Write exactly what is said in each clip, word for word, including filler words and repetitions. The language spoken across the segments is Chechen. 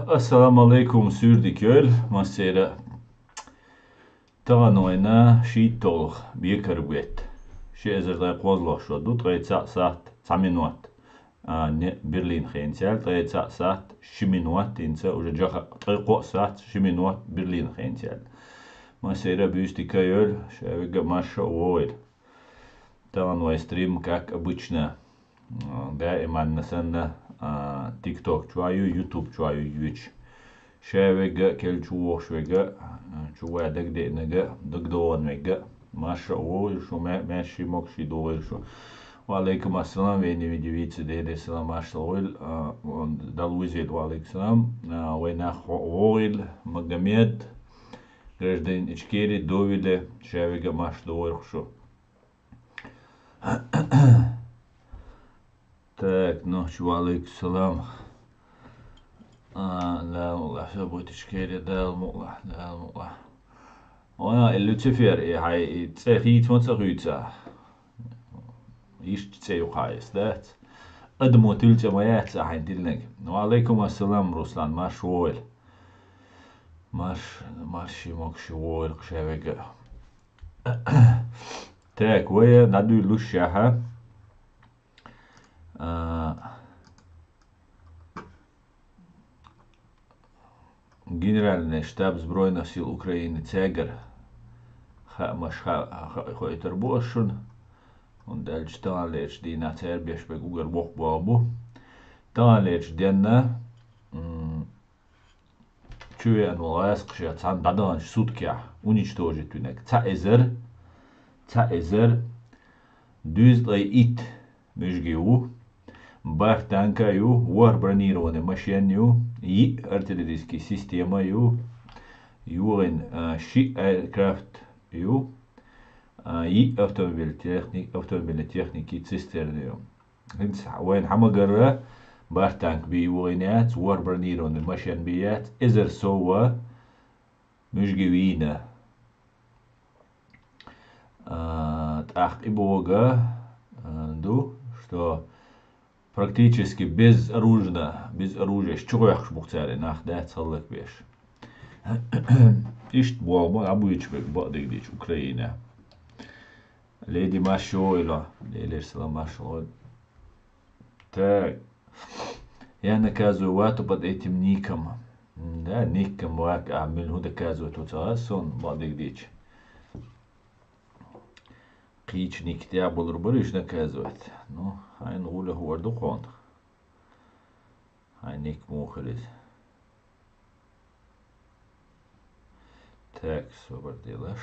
Ассаламу алейкум, суьйре дика йойла массеран а. Тахана вайна шийтталгӀа бекарг бетта. Ши эзар ткъе кхозлагӀа шо ду, ткъе цхьаъ сахьат цхьа минот. А, не, Берлин хенца яьлла, ткъе цхьаъ сахьат ши минот, хӀинца уже жаха, ткъе кхоъ сахьат ши минот Берлин хенца яьлла. Массеран а буьйса дика йойла, шаверг а марша вогӀийла. Тахана вай стрим, как обычно, а, даиманна санна, а, TikTok чу а ю, YouTube чу а ю йоьчу. Шаверг а, кхел чу вогӀуш верг а, а, чу вай дагадеънарг а, дагадогӀанверг а, марша вогӀийла шу, ма-, маьрша-могаш догӀийла шу. Ва алейкум ассалам, вайна видео вийцар, Делера салам, марша вогӀийла, а, Далла везийла, ва алейкум салам, а, вай нах вогӀийла, Магомед, гражданин Ичкерии, Довиле, шаверг а марша догӀийла шу. Так, нохчий, ва алейкум салам. А, Дала мукъ лахь, событичкери, Дала мукъ лахь, Дала мукъ лахь. Вана, и Люцифер, и хьай, и цӀе хийца ма ца хуьйцу. Иштта цӀе ю хьан, эс дац. Адамо тилла цӀе ма яц хьайна тиллинарг. Ва алейкум ассалам, Руслан, марша вогӀийла. Марш-, марши-могши вогӀийла шаверг а. Так, вай дӀадуьйлуш яхьа. А, Генеральный штаб сбройных сил Украины цаьргара хаамаш ха-, ха-, хоуьйтур бу ас шуна. ХӀунда аьлча таханлерчу дийнахь цара беш берг уггар боккха болх бу. Таханлерчу денна, м, чувеана волу гӀаскхаша цхьана дӀадаханчу суткехь уничтожить винарг цхьа эзар, цхьа эзар дезткъе итт муьжги ву, бархӀ танка а ю, ворхӀ бронированный машен а ю, йиъ артиллерийский система а ю, юхин, а, шиъ аэркрафт ю, а, йиъ автомобиль техни-, автомобильный техники цистерна ю. ХӀинца вайна хьан ма-гарра, бархӀ танк бен вогӀийна яц, ворхӀ бронированный машен бен яц, эзар сов а муьжги вийна. А, тӀаккха и бохург, а, ду, что практически безоружно, без оружия чу хьоькхуш бу-кх цара и нах, дац хӀаллакбеш. Иштта болх бу, а буьйцуш берг бакъдерг дийцича, Украина. Леди, марша вогӀийла, Делера салам, марша вогӀийла. Так. Я наказываю вату под этим ником. М, да, ником вака, а муьлха хӀун доказывать ву ца хаьа суна, бакъдерг дийцича. Кхечу ник тӀехь болур бара уьш наказывать. Ну, хьайна гӀоле хӀора ду хьуна. Хьайн ник муха хир иза? Так, собар делаш.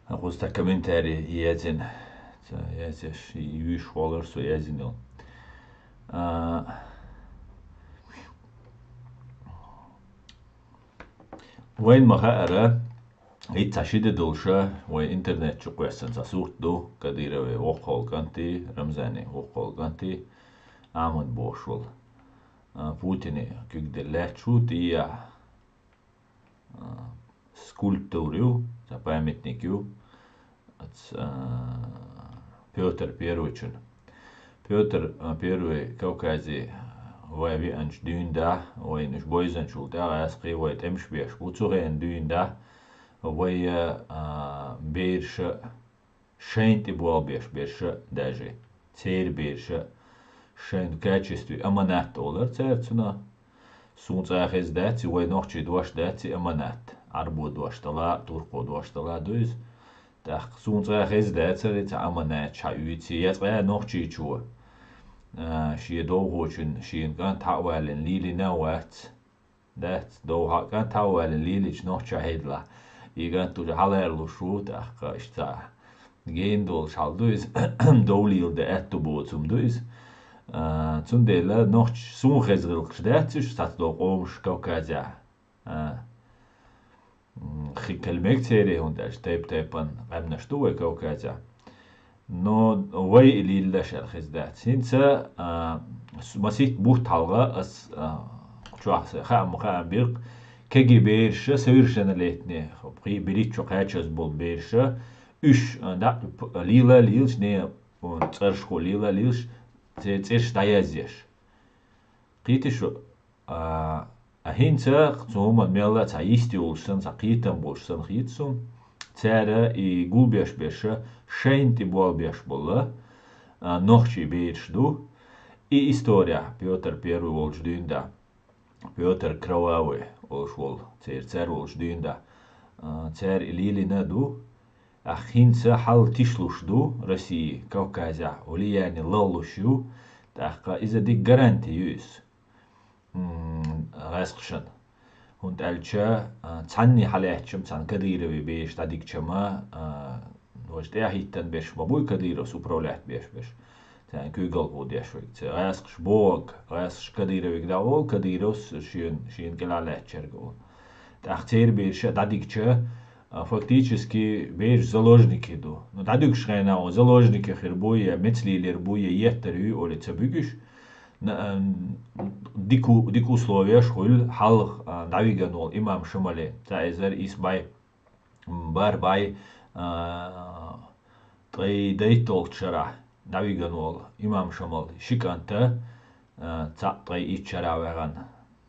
Акхуза тхан комментарий езина. Ца езеш, юьйш волар со езина йолу. А, вайн ма хаара, итт цхьа ши де долуша, вай интернет чу кхоьссина цхьа сурт ду, Кадырове воккхахула кӀанти, Рамзане воккхахула кӀанти, Ахьмад бохуш волу. А, Путине куьг делла лаьтташ ву, тӀехь, а, скульптура ю, цхьа памятник ю, ац, а, Пётр Первыйчун. Пётр, а, Первый Кавказе вай веанчу дуьйна дахь, вайна уьш бойзанчул тӀаьхьа аьлла, кхин вай тӀемаш беш бу, цу хенахь дуьйна дахь, вай, а, бераша, шайна тӀе болх беш берш а даже, церан берш а, шайн качестве аманат олура цара цунах. Суна цкъа а хезна дац и, вай нохчийн дош дац и аманат. Ӏарбо дош дала а, туркхо дош дала а ду иза. ТӀаккха суна цкъа а хезна дацара и цхьа аманат схьаоьций, я цкъа а нохчичо, а, шен довхочун шена кӀант хьа а валийна лелийна а вац. Дац, дов хьа кӀант хьа а валийна лелийча нохчо хьедалахь. И кӀант уже хьалаьрла луш ву, тӀаккха иштта цхьа гена долуш хьал ду иза, дов леладан аьтту боцу хӀума ду иза. А, цундела нохчий суна хезна гӀиллакхаш дац уьш, цхьацца долу къомаш Кавказехь. А. Хи калмег церий, хӀунда аьлча тайп-тайпан къаьмнаш ду вай Кавказехь. Но вай и лиллаш аьлла хеза дац. ХӀинца, а, с-, масийтта бутт хьалха ас, а, чохь сан хаам ма хаам биркх, кегий бераша совершеннолетний, пхи-, берхӀитта шо кхачаза болу бераша, уьш, а, дӀа-, п-, лийла а лийлаш, не, цӀерашхо лийла а лийлаш, церан цӀераш дӀаязъеш. Кхийтий шу? А, а хӀинца цу хӀуманна мелла а цхьа йист йолуш санна, цхьа кхетам болуш санна хета суна. Цара и гулбеш берш шайна тӀе болх беш болу, а, нохчий бераш ду. И история Пётр Первый волчу дуьйна да, Пётр Кровавый олуш волу, церан цаьрца волчу дуьйна да, а, цара и лелийна а ду. А хӀинца хьал тишлуш ду России, Кавказехь влияние лалуш ю, тӀаккха иза дика гаранти ю иза. М, гӀаьскхашан. ХӀунда аьлча, а, цхьанний хьалаьттачам, цхьана Кадыровый бераш дӀадигчама, а, важа тӀе а хӀиттан берш ма буй Кадыровс управлять беш берш. Царна куьйгалхо деш вайга. Церан гӀаьскхаш бохург, гӀаьскхаш Кадыровыг дӀа олу, Кадыровс шен, шена кӀелхьа лаьттачаьрга олу. ТӀаккха церан бераш а дӀадигча, а, фактически бераш заложники ду. Ну, дӀадуьгуш хенахь хьо заложники хир бу, я меца лелийр бу, я еттар юй олий ца буьгуш. На-, м, дику-, дика условияш хуьлу хьалха, а, дӀавиган волу имам Шамале, цхьа эзар исс бӀе, м, бархӀ бӀе, а, ткъе дейтталгӀачу шарахь дӀавиган волу имам Шамал ши кӀант а, а, цхьаъ ткъе итт шарахь ваьхна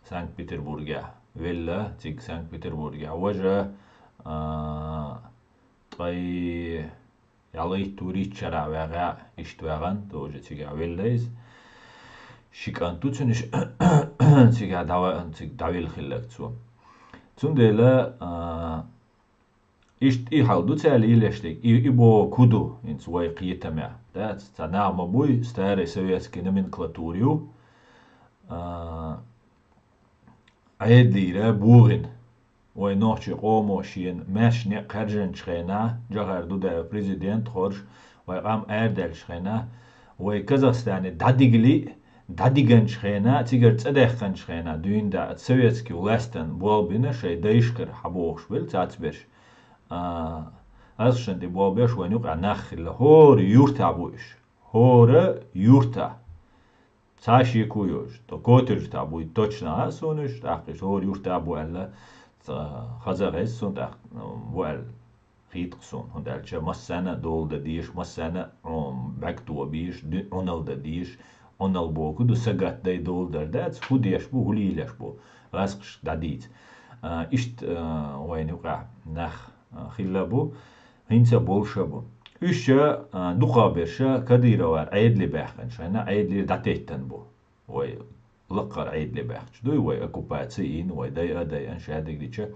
Санкт-Петербургехь велла, цига Санкт-Петербургехь важа, а, ткъе ялхийтта вуьрхӀитта шарахь ваьхна, иштта ваьхна, тоже цигахь велла иза. Ши кӀант ду цуьнан, цигахь дӀаваьхна, цига дӀавелла хилларг цо. Цундела, а, иштта и хьал ду цара лелош дерг, и, и бохург хӀун ду, хӀинца вай кхетамехь. Дац, цхьа нах ма буй, старый советский номенклатура ю, а, Ӏедалера бохийна. Вай нохчийн къомо шена маьрша некъ хаьржинчу хенахь, Джохар Дудаев президент хоржуш, вай къам арадаьллачу хенахь, вай Казахстане дӀадигали, дӀадигинчу хенахь, цигара цӀа даьккхинчу хенахь, дуьйна да советский властан болх бина шайн дайшкара хьабохуш велла цацберш. А, гӀаьскхашна тӀе болх беш вайна юкъахь нах хилла, хӀора юьртахь бу уьш. ХӀора юьртахь. Цхьа шеко йоцуш, тхо Котаржа тӀехь буй точно а суна уьш, тӀаккха уьш хӀора юьртахь бу аьлла, ца хаза хеза суна тӀаккха, м, бу аьлла хетта суна, хӀунда аьлча массарна а дола дан дезаш, массарна а, м, бӀаьрг тоха безаш, дуьне Ӏуналла дан дезаш, Ӏуналла бохург ду, сагатдан дола дар дац, хӀун деш бу, хӀун лелош бу, гӀаьскхашка дӀадийца. А, иштта, а, вайна юкъахь нах, а, хилла бу, хӀинца а болуш а бу. Уьш а, а, дукхахберш а Кадыровера Ӏедале баьхкинчу хенахь Ӏедалера дӀатеттина бу. Вай лаккхара Ӏедале баьхкича дуй, вай оккупаци йина, вай дайа а дайина, шадерг дича.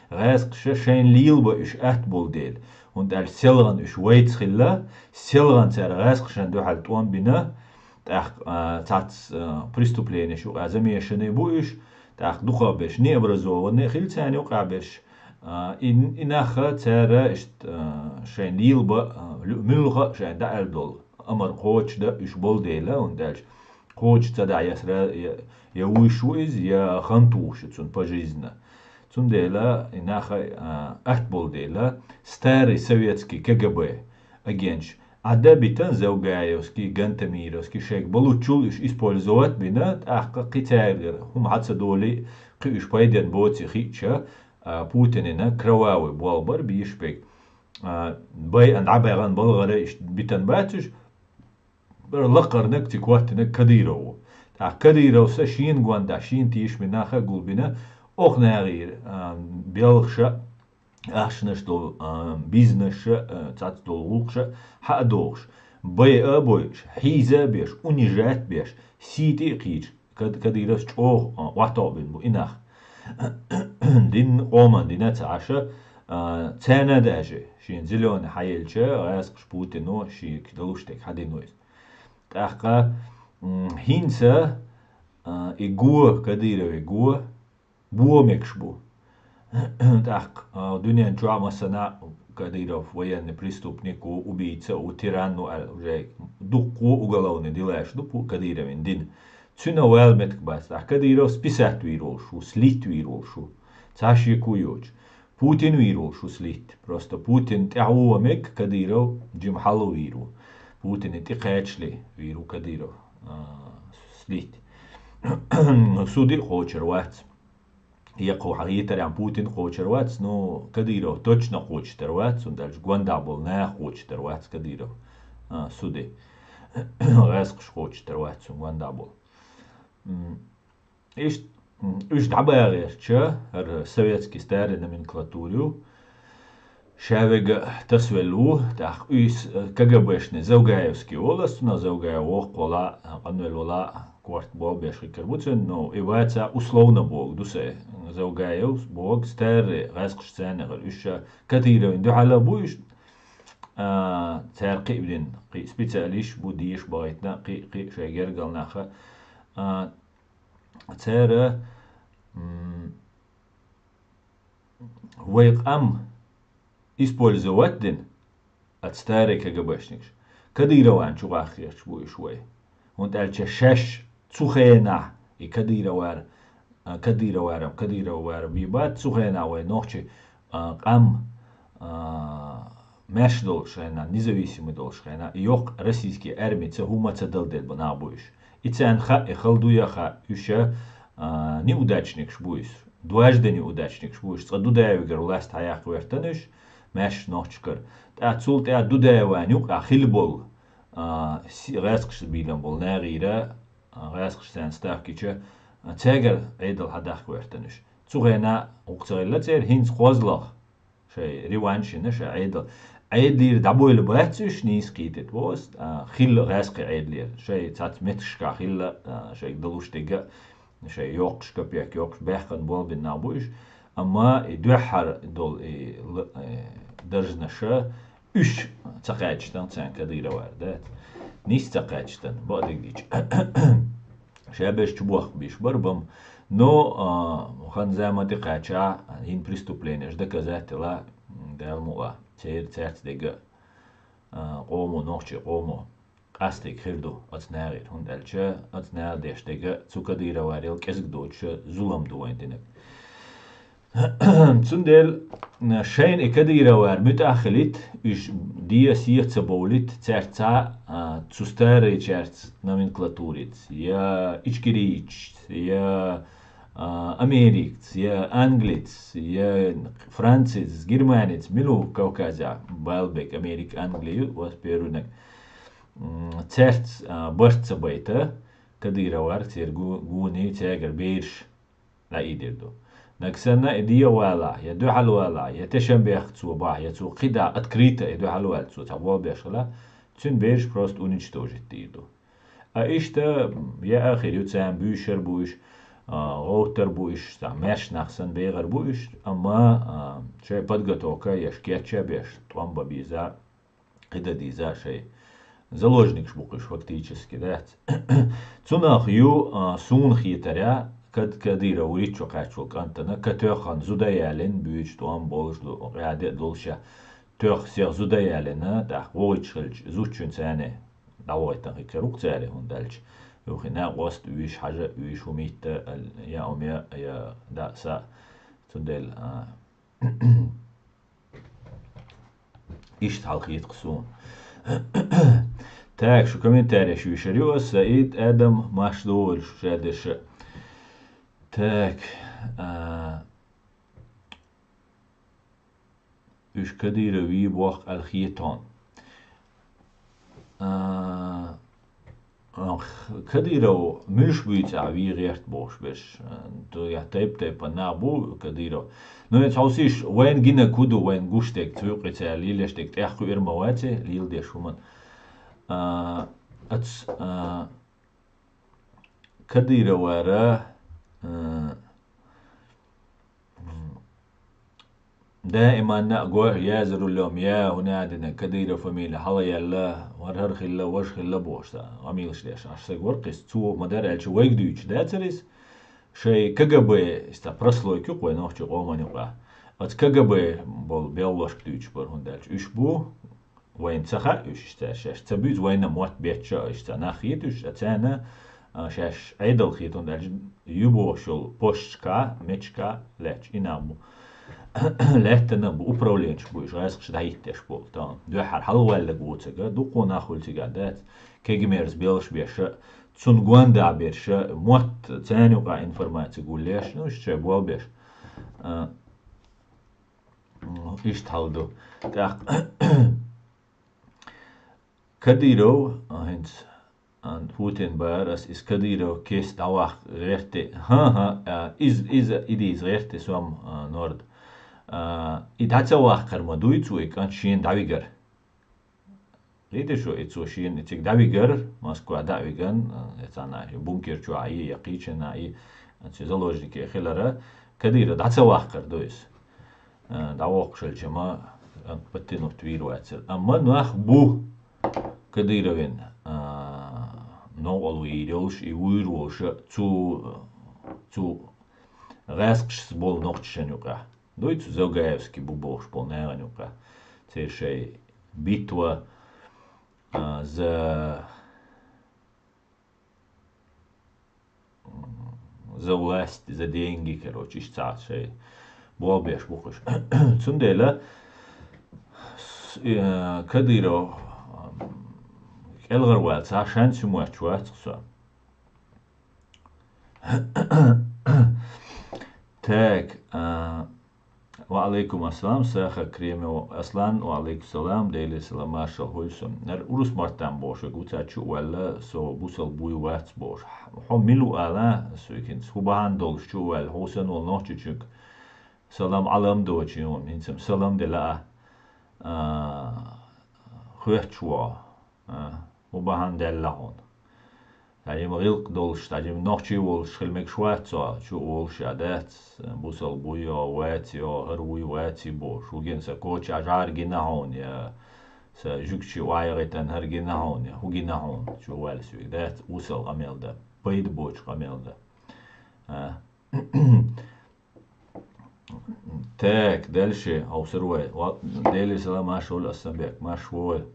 ГӀаьскхаша шайна лелабан уьш атта болу дела, хӀунда аьлча селхана уьш вайца хилла, селхана цара гӀаьскхашна дуьхьал тӀом бина, тӀаккха, а, цхьацца, а, преступленеш юкъахь замешанный бу уьш, тӀаккха дукхахберш необразованный хилла царна юкъахь берш. А, и, и нах а цара иштта, а, шайна лелабан, а, лу-, муьлхха а шайна дӀааьлла долу амар кхочушдан уьш болу дела, хӀунда аьлча кхочуш ца дӀаясара я, я вуьйш ву иза, я хан тухуш ю цунна пожизненно. Цундела и нах а, а, атта болу дела, старый советский КГБ агенташ Ӏада битан Завгаевский, Гантамировский шайга балуччул уьш использовать бина, тӀаккха кхин цаьргара хӀума хьа ца долий, кхин уьш пайденна боций хиъча, а, Путинина кровавый болх бар бийш бег. А, байъан дӀабаьгӀан балгӀара иштта битан бац уьш, бара лакхарнаг цига хӀоттинарг Кадыров ву. ТӀаккха Кадыровса шена гондахь, шена тешаме нах а гулбина, оха нахера, а, белхаша, ахчанаш долу, а, бизнесша, а, цац долу гӀуллакхаша хьа а дохуш, байа а бойуш, хьийза а беш, унижать а беш, сий тӀе а кхийча, Кад-, Кадыровс чӀогӀа, а, охьатаӀбина бу и нах. Дин, къоман дина ца Ӏаша, а, царна а даже, шен зелёный хьаелча, гӀаьскхаш Путино шега далуш дерг хьадина ву иза. ТӀаккха, м, хӀинца, а, и го, Кадырове го, бо мегаш бу. ТӀаккха, а, дуьнен чохь массана а Кадыров военный преступник ву, убийца ву, тиран ву аьлла, уже дуккха уголовный делаш ду Пу-, Кадыровин дина. Цуьнан ваьлла меттиг бац. ТӀаккха Кадыров списать вийр волуш ву, слить вийр волуш ву. Цхьа шеко йоцуш. Путин вийр ву шу слить. Просто Путин тӀаьхьа ву ва мег Кадыров, жим хьалу вийр ву. Путин тӀе кхачли вийр ву Кадыров, а, слить. Суди кхочар вац. Якху хьагӀийтарян Путин кхочар вац, ну, Кадыров точно кхочтар вац, цун дальше гонда бол нах кхочтар вац Кадыров. А, суди. ГӀаскхаш кхочтар вац, цун гонда бол. М, Ишт, м, уьш дӀабагӀерча, хӀара советский старый номенклатуру, шавега тасвеллу, тӀаккха уьс, э, КГБшный Завгаевский волас, цунах Завгаев воккхола, а, къанвеллола, корт бо беш хикар буцин, но и ваца условно бог ду се, Завгаев бог старый гӀаскхаш ценагар, уьш ша Кадыровин дуьхьала бу уьш, а, цар кхиъ бин, кхиъ специалист бу, деш багӀайтна, кхиъ, кхиъ шай гергалнаха, а, Цара, м, вай къам использовать дин, от старый КГБшникаш. Кадырован чу гӀаххерч бу иш вай. ХӀунда аьлча шаш цу хенахь и Кадыровар, а, Кадыроварам, Кадыроварам бийбат цу хенахь вай нохчи, а, къам, а, маьш долуш хенахь, независимый долуш хенахь, и йоккха российский армица хӀума ца далделла бу нах бу иш. И царна хаьа, и хала ду я хаьа, уьш, а, неудачникаш бу иш. Дважды неудачникаш бу иш. Цкъа Дудаевгара власть хьаяккха вертан уьш, маьш нохчкара. ТӀаккха цул тӀаьхьа Дудаеван юкъа хилла болу, а, си-, гӀаьскхаш бийлан болу нагӀийра, а, гӀаьскхаш царна ставкича, а, цаьгара Ӏедал хьадахка вертан уьш. Цу хенахь гӀукх ца хилла церан хӀинца кхозлагӀа. Шай реванш йина, шай Ӏедал. Ӏедалера дӀабойла бац уьш, нийса кхийтта бос, а, хилла гӀаьскхи Ӏедалера. Шай цац меткашка хилла, а, шайга далуш дерг а, шай йоккхуш, капек йоккхуш, баьхкан болбина нах бу уьш. Амма и дуьххьара долу и л-, э, даржнаша уьш ца кхаьчтан царна Кадыровара, да? Нийса ца кхаьчтан, бакъдерг дийча. Ша берш чу бохка бийш бара бам. Но, а, хан зама тӀе кхаьча, хӀин преступлениеш доказать дела, м, Дала мукъа, церан цаьрца дерг а, а, къомо, нохчий къомо къастийг хир ду оцу нагӀера, хӀунда аьлча оцу наха деш дерг а цу Кадыроварел кӀезиг доцуша зулам ду вайн динарг. Цундела шайна и Кадыровар муьтӀахь а хилийта, уьш ден сиха ца бовлийта, цаьрца, а, цу старыйчаьрца номенклатурица, я ичкерийчаьрца, я, а, америкаца, я англица, я французца, германец, мила ву Кавказехь бала берг Америка, Англи ю, вас первинаг. М, цаьрца, а, барт ца байта, Кадыровар, церан гу-, гуни, цаьргара бераш дӀаийдир ду. Нагахь санна и ден валахь, я дуьхьал валахь, я тешнабехк цо бахь, я цо кхидӀа открыто и дуьхьал ваьлла цо цхьа болх беш хилахь, цуьнан бераш просто уничтожить дийр ду. А иштта, м, я а хир ю, царна буьйшар бу уьш, а, гӀовттар бу уьш, цхьа маьрша нах санна бегӀар бу уьш, амма, а, шайн подготовка еш, кечъян беш, тӀом бан бийза, кхидан дийза шайн заложникаш бу кхуьш фактически, дац. Цунах ю, а, суна хетарехь, Кад-, Кадыров вуьрхӀитта кхаьчча волу кӀантана, катоьхна зуда ялийна, буьйцу тӀом болуш ду, къаьхьа де а долуш, тоьхна сех зуда ялийна, тӀаккха вогӀуьйтуш хилча, зудчуьнца царна дӀавахийтина хир ву-кх цара, хӀунда аьлча юххе накъост а вуьйш, хьажа а вуьйш, хӀума йитта, я ум я, я даа са. Цундела, а, Иштта хьалхийта-кх суна. Так, шу комментареш вуьйшур ю ас, Саид, Адам, марша догӀийла шу шадерш а. Так, а, уьш Кадыровн вийр бу-кх аьлла хета хьуна. А, Ах, Кадыров муьлш буьйцу ахьа вийр гӀерта бохуш берш? Ду я тайп-тайпана нах бу Кадыров. Ну, я цхьа уьш вайна гинарг хӀун ду, вайна гуш дерг, цу юкъе цара лелош дерг тӀех кхуьур ма вац, леладеш хӀуманна. А, ац, а, Кадыровара, а, Даиманна а го-, яза рулем я, хӀунда аьлла Кадыров фамилия хьалаяьлла, вархӀар хилла, важа хилла бохуш сан, гӀамилаш деш. Аш саг вара кхиса, цо ма-дарра аьлча вайга дуьйцуш дацара иза. Шайн КГБ, иштта прослойка ю-кх вайн нохчийн къоман юкъа. Оцу КГБ болу белхалошка дуьйцуш бара, хӀунда аьлча уьш бу, вайна ца хаьа уьш, иштта шаьш ца буьйцу, вайна мотт бетташ а, иштта нах хета уьш, а царна, а, шаьш Ӏедал хета, хӀунда аьлча ю бохуш йолу посташкахь, метташкахь лаьтташ и нах бу. лаьттана бу управленчик бу, уж гӀаьскхаш дӀахӀитташ болу тахана. Дуьххьара хьалаваьллаг ву цига, дуккха нах хуьлу цига дац, кегамерза белхаш беша, цунна гонда берша, мотт царна юкъа информаци гуллеш, ну, иштта шай болбеш. А, м, иштта хьал ду. ТӀаккха Кадыров, а, хӀинца, а, Путин бара, ас иза Кадыров кест дӀаваккха гӀерте. ХӀан-хӀа, а, иза, иза, и дийца гӀерте сом, а, норд. А, и дӀа ца ваккхар ма дуй цо, и кӀант шена дӀавигар. Гита шу, и цо шена и цига дӀавигар, Москва дӀа а виган, а, я цхьана бункер чу а и, я кхийчана а и, а, цу заложнике хилара, Кадыров дӀа ца ваккхар ду иза. А, дӀавоккхуш хилча ма, а, подтянуть вийр вацара. Амма нах бу Кадыровин, а, новкъа луйийр йолуш, и вуьйр волуша цу, цу гӀаьскхашца болу нохчашан юкъахь. Дуй цу Завгаевский бу бохуш болу нахана юкъахь. Церан шайн битва, а, за за власть, за деньги, короче, иштта цхьа шайн болх беш бу кхуьш. Цундела с-, э, Кадыров, м, кӀелхьарвала цхьа шанс хӀума моьттуш вац со. Так, а, Ва алейкум ассалам, Саха Кремов Аслан, ва алейкум салам, Делера салам, маршалла хуьлда шуна. ХӀара урус мартан бохуш вега ву, цаьрца чу а ваьлла, со бусалба вуй вац бохуш. Хьо мила ву ала, суьйкинца, хӀун бахьана долуш чу а ваьлла, хьо санна волу нохчичуьнга салам Ӏалам доцу хьуна, хӀинца-м салам дела а, а, хоьттуш ву хьо. А, хӀун бахьана даьлла хьуна? Ткъа жима гӀиллакх долуш, ткъа жима нохчий волуш хила мегаш вац цо, чу а волуш а дац, бусалба вуй йо, вац йо, хӀара вуй вац и бохуш. ХӀун гина сан коча жӀара гина хьуна, я сан жуьгтий охьаяхийтина хӀара гина хьуна, я хӀун гина хьуна, чу ваьлла соьга дац, усал къамел дан, пайда боцу къамел дан. А. Так, дальше, хьовсур вай. Ва-, Делера салам, марша войла, Ассанбек, марша войла.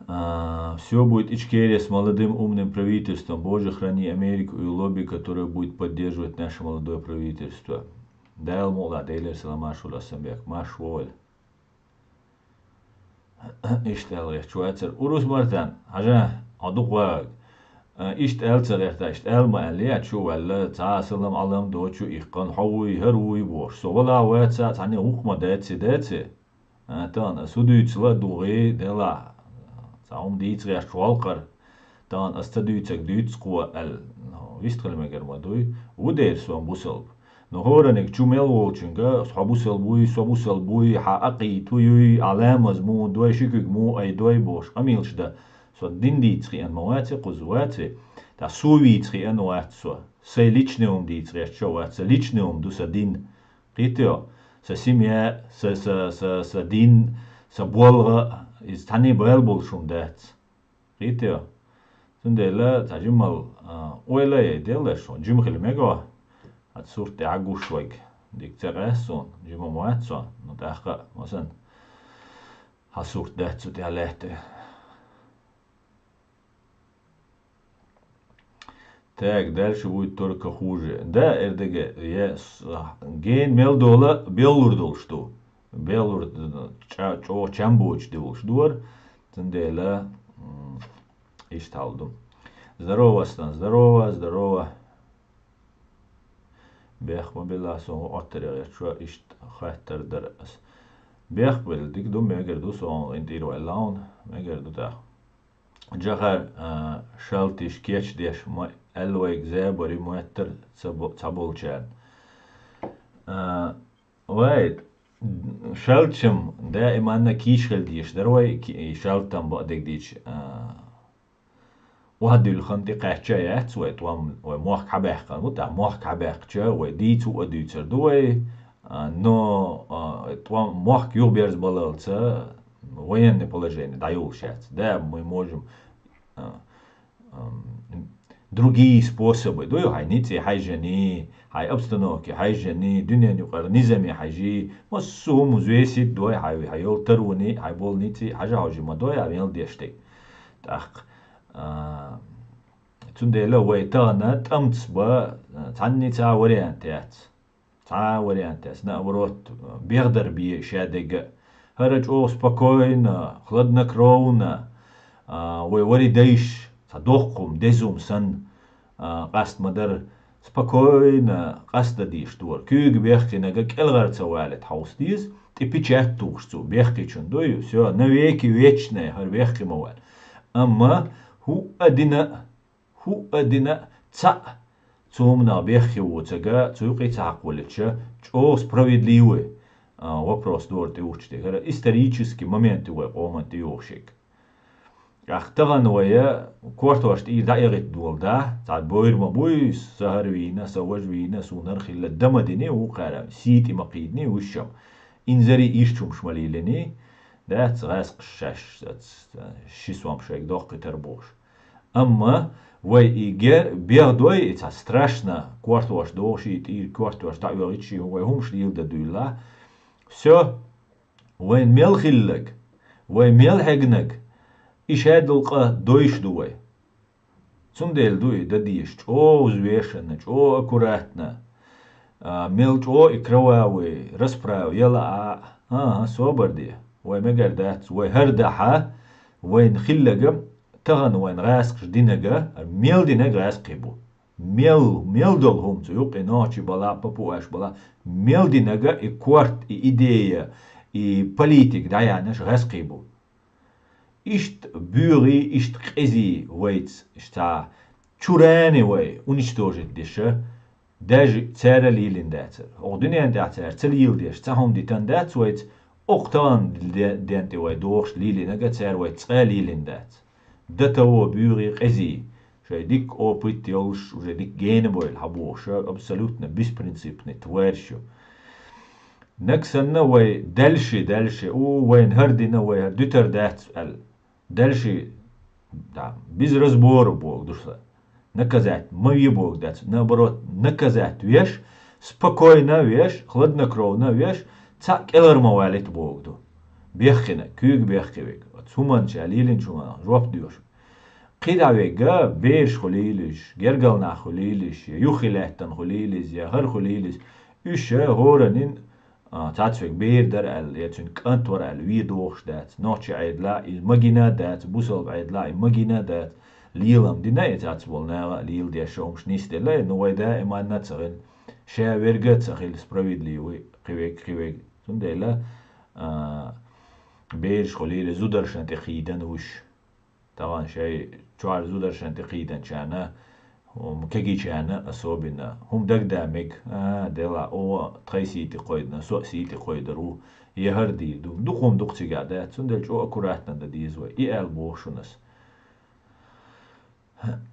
А, всё будет Ичкерия с молодым умным правительством. Боже, храни Америку и лобби, которое будет поддерживать наше молодое правительство. Дала мукъ лахь, Делера салам, марша войла, Ассанбек, марша войла. Иштта аьлла гӀерташ вацара. Урус мартан, хьажа, хьо дукха вагӀаг. Э, иштта аьлла ца гӀерта, иштта аьлла ма аьлла, я чу а ваьлла, цхьа а салам Ӏалам доцу иккхана, хьо вуй, хӀара вуй бохуш. Со вала а вац, цхьаьна хӀух ма даьцци, даьцци. А, тахана, ас хӀу дуьйцу ла а дугӀий, делахь, цхьа хӀума дийца гӀерташ волкхара. Тахана ас ца дуьйцург дуьйцу кхо аьлла, ну, вистхила мегар ма дуй. Ву дера со бусалба. Но хӀораниг чу мел волчуьнга, хьо бусалба вуй, со бусалба вуй, хьан акъийта хӀу юй, хьан ламаз муха дой, ши куьг муха айдой бохуш, къамелаш дан. Со дин дийца хиъна ма ваци, кхуза ваци. Ткъа сув вийца хиъна вац со. Сайн личный хӀума дийца гӀерташ а вац, сан личный хӀума ду сан дин. Кхетий хьо? Сан семья, сан, сан, сан, сан дин, сан болх, иза цхьанне а бала болуш хӀума дац. Кхетий хьо? Цундела цхьа жимма, а, ойла а яй делла шуна, жима хила мега хьо. Хьан сурт тӀехь гуш вайга. Дика ца къаьста суна, жима ма вац со, ну, тӀаккха а, масалан, хьан сурт дац цу тӀехь лаьтта. Так, дальше будет только хуже. Да, Р Д Г, я с-, гена мел дола беллур долуш ду. Беллур, чӀа-, чӀогӀа чам боцуш девлуш дора. Цундела, м, иштта хьал ду. Здорово, Аслан, здорово, здорово. Бех ма билла, сон хӀу Ӏоттаре гӀерташ, иштта хаттар дара ас. Бех билла, дика ду, мегар ду, сон гӀин тӀера ваьлла хьуна, мегар ду тӀаккха. Джахар, а, шалтиш кечдеш ма аьлла вайга, забари моьттар ца бо-, ца болчарна. А, вай, шалтчам даиманна кийча хила дезаш дара вай, ки-, и шалтам бакъдерг дийча, а, охьадуьллу хан тӀекхаьчча а яц вай, тӀом вай мохк хьабаьккхина бу, тӀаккха мохк хьабаьккхича, вай дийца а дуьйцур ду вай, а, но, а, тӀом мохк юхаберзабаллалца военное положение дӀайолуш яц. Да, мы можем, а, ам, другие способы. Дуй хьайн ницкъе хьаьжжиний, хьайн обстановке хьаьжжиний, дуьнен юкъара низаме хьаьжжий, массо а хӀума взвесить дой, хьайн, хьайн йолу таруний, хьайн болу ницкъий хьажа хьожий ма дой, а мел деш дерг. ТӀаккха, а, цундела вай тахана тӀамца бан, а, цхьанницкъа а вариант яц. Цхьа вариант яц, наоборот, бегӀдар бе шадега. ХӀара чӀогӀа спокойно, хладнокровно, а, вай вари дайш, цхьа доккхум, дезум сан, а, къаст ма дар, спокойно къаст да дийш дора. Куьйга бехкинага кӀелгӀар ца валит хьовса деза, тӀе печать тухуш цу бехкичун дуй, всё, навеки вечное, хӀара бехки ма вала. Амма хӀуъа дина а, хӀуъа дина а цхьаъ цу хӀуманах бехке воцага, цу юкъе ца хьакхоллича, чӀогӀа справедливый, а, вопрос дора тӀеухча дехара, исторический момент ю вай къоман тӀеюхшиг. ТӀаккха тахана вай кортош тӀера дӀаэгӀита дола да, цхьа бойр ма буй, са хӀара вийна, са важа вийна, суна хӀара хилла, да ма дини, вукхара, сий тӀе ма кхийдини, вуьшшам. Инзаре ишчумш ма лелини, дац гӀаьскхаш шаьш, ши сом шайга доккхийтар бохуш. Амма вай и ге-, бегӀдой, и цхьа страшно, кортош дохуш, и тӀера кортош дӀаоьгӀича, вай хӀумаш леладан дуьйла. Всё, вайн мел хиллаг, вай мел хьегнаг, и шадолу къа дойш ду вай. Цундела ду и дан дезаш, чӀогӀа взвешенно, чӀогӀа аккуратно, а, мел чӀогӀа и кровавый расправа яла а, а, собар де, вай мегар дац, вай хӀара дахьа, вайн хиллага, тахана вайн гӀаьскхаш динага, мел динаг гӀаьскхий бу. Мел, мел долу хӀума цу юкъе нохчий бала, папуаш бала, мел динага и корт, и идея, и политика дӀаяьхьнарш гӀаьскхий бу. Иштта боьгӀий, иштта къезий вайца, иштта чурани вай уничтожить деша, даже цара лелийна дацара. Оха дуьнен тӀехь цара ца леладеш, цхьа хӀума дитан дац вайца, окху тахана де-, ден тӀе вай дохуш лелийнага цара вайца цкъа а лелийна дац. До того боьгӀий, къезий, шайн дикка опыт йолуш, уже дикка гена бойла хьан бохуша, абсолютно беспринципный тварь шу. Наг санна вай дальше, дальше, у, вайна хӀара дина, вай хӀара дуьтар дац аьлла. Дальше, да, без разбора боху ду сан. Наказать ма ве боху дац. Наоборот, наказать веш, спокойно веш, хладнокровно веш, цхьаъ кӀелхьара ма валийта боху ду. Бехкина, куьйга бехке вега. Оцу хӀуманча лелинчу хӀуманах жоп доьшу. КхидӀа вега, бераш хуьлийла уьш, гергал нах хуьлийла уьш, я юххе лаьттан хуьлийла иза, я хӀара хуьлийла иза. Уьш хӀоранин, а, цхьацца вега бер дара аьлла, я цуьнан кӀант вара аьлла, вен дохуш дац. Нохчи Ӏедала иза магина а дац, бусалба Ӏедала и магина а дац. Лелам дина и цхьацца болу наха а леладеш хӀумаш нисделла, ну вай даиманна а ца хила, ша верга а ца хила справедливый, кхин вега, кхин вега. Цундела, а, бераш хуьлийла зударшна тӀе кхийдан уьш. Тахана шайн чохь зударшна тӀе кхийданчарна, хӀума кегийчарна особенно, хӀума дагадаа мега, а, дела, оха тхайн сий тӀе кхойдина, со а сий тӀе кхойдар ву, я хӀара дийр ду. Дукха хӀума дукха цигахь дац, цундела чӀогӀа аккуратно дан деза вай, и аьлла боху шуна ас.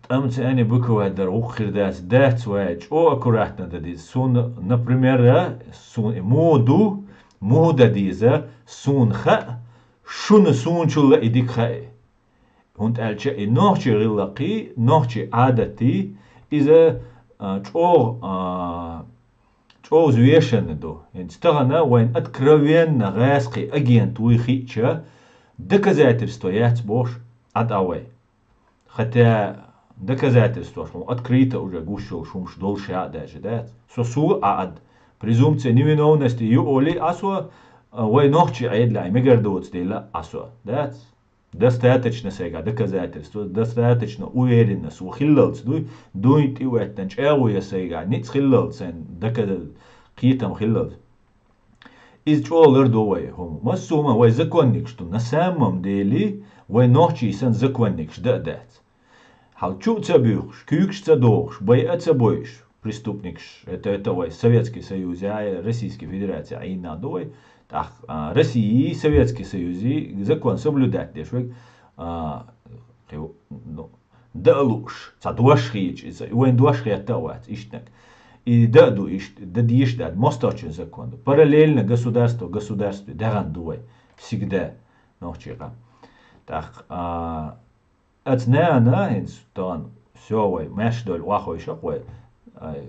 ТӀамца аьнна буквадар гӀуллакх хир дац, дац вай, чӀогӀа аккуратно дан деза. Суна, например, а, суна и муха ду, муха дан деза, суна хаьа, шуна суначул а и дика хаьа. ХӀунда аьлча и нохчийн гӀиллакхий, нохчийн Ӏадатий, иза, а, чӀогӀа, а, чӀогӀа взвешенно ду. ХӀинца тахана вайн откровенно гӀаьскхи агент вуй хиъча, доказательство яц бохуш, Ӏа тӀа вай. Хотя доказательствош хьуна открыто уже гуш йолуш хӀумаш долуш а даже дац. Со суо а Ӏад. Презумпция невиновности ю олий а со, а, вай нохчийн Ӏедалехь мегар доцу дела а со. Дац? Достаточно сайгахь доказательство, достаточно уверенность ву хиллалц дуй, дуйна тӀе а веттан чӀагӀо я сайгахь, ницкъ хиллалц сайн дока-, кхетам хиллалц. Иза чӀогӀа лардо вай хӀума. Массо а хӀума вай законникаш ду. На самом деле, вай нохчий санна законникаш дан а дац. Хьал чу а ца буьйхуш, куьйгаш ца дохуш, байа а ца бойуш, преступникаш, это, это вай Советский Союз, я Российский Федерация Ӏийна ду вай. ТӀаккха, а, России, Советский Союзи закон соблюдать деш вай, а, кхи-, ну, дан а лууш, цхьа дош хеташ иза, и вайн дош хетта а вац, иштанаг. И дан а ду иштта, дан дийш дац, мостагӀчун закон ду. Параллельно государство государстве даьхна ду вай, всегда, нохчийн къам. ТӀаккха, а, Аца нана хӀинца тахана, всё, вай, маьш долу вахойша вай. Ай,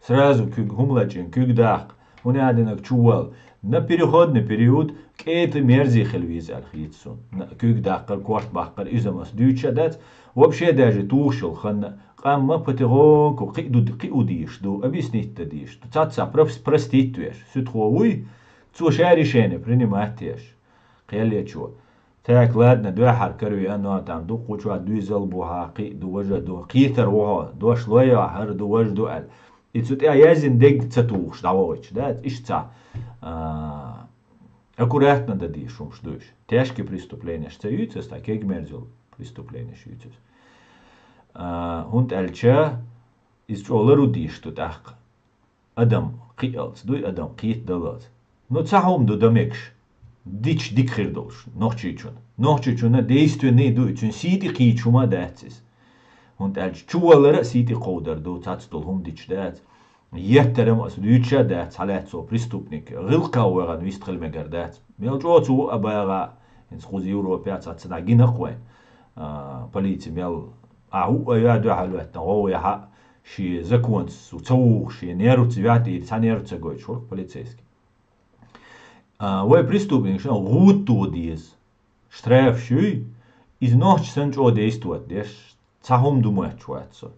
сразу куьг хӀума лачкъийна, куьг даккха, хӀун аьлла динарг чу вала. На переходный период кӀета мерзий хила веза аьлла хета суна. На, куьг даккхар, корта баккхар, иза-м ас дуьйцуш а дац. Вообще даже тухуш йолу ханна, Амма потихоньку кхиъ ду, кхиъ у дийш ду, объяснить да дийш ду. Цаца прос-, простить веш. Суьтхо вуй, цо ша решение принимать еш. Кхеллечо. Так, ладно, дуьхьар карви, а, но там дуккхучо дуьйзал бу хьа, кхиъ ду, важа ду, кхетар ву хьо, дош лой хьо, хӀара ду, важа ду аьлла. И цу тӀе язйина дег ца тухуш дӀавойтуш, да, иштта ца. А, аккуратно да дийш хӀумаш дуьйш. Тяжкие преступленеш ца юьйцу аса, кегамерзал преступленеш юьйцу аса. А, хӀунда аьлча, иза чӀогӀа лару дийш ду тӀаккха. Адам кхиъалц дуй, адам кхетадалалц. Ну, цхьа хӀума ду дан мегаш. Дича дика хир долуш, нохчийчунна. Нохчийчунна действенный дуй, цуьнан сий тӀе кхийча хӀума а дац иза. ХӀунда аьлча чуваллара а сий тӀе кховдар ду, цац долу хӀума дича дац. Еттарам аса дуьйцуша а дац, хьалаьццо преступник. ГӀиллакхах вахана вистхила мегар дац. Мел чӀогӀа цо а багӀа, хӀинца кхуза Европехь цхьацца дӀа гина кхойн. А, полици мел, а, хӀуъа а йоа дуьхьал веттан, гӀовгӀа яхьа, шен законца ца вухуш, шен нервца ваьтӀийра, цхьа нерв ца гойтуш вара полицейский. А, вай преступникашна гӀуда тӀо деза. Штрафаш юй, иза нохча санна чӀогӀа действовать деш, цхьа хӀума ду моьттуш вац со.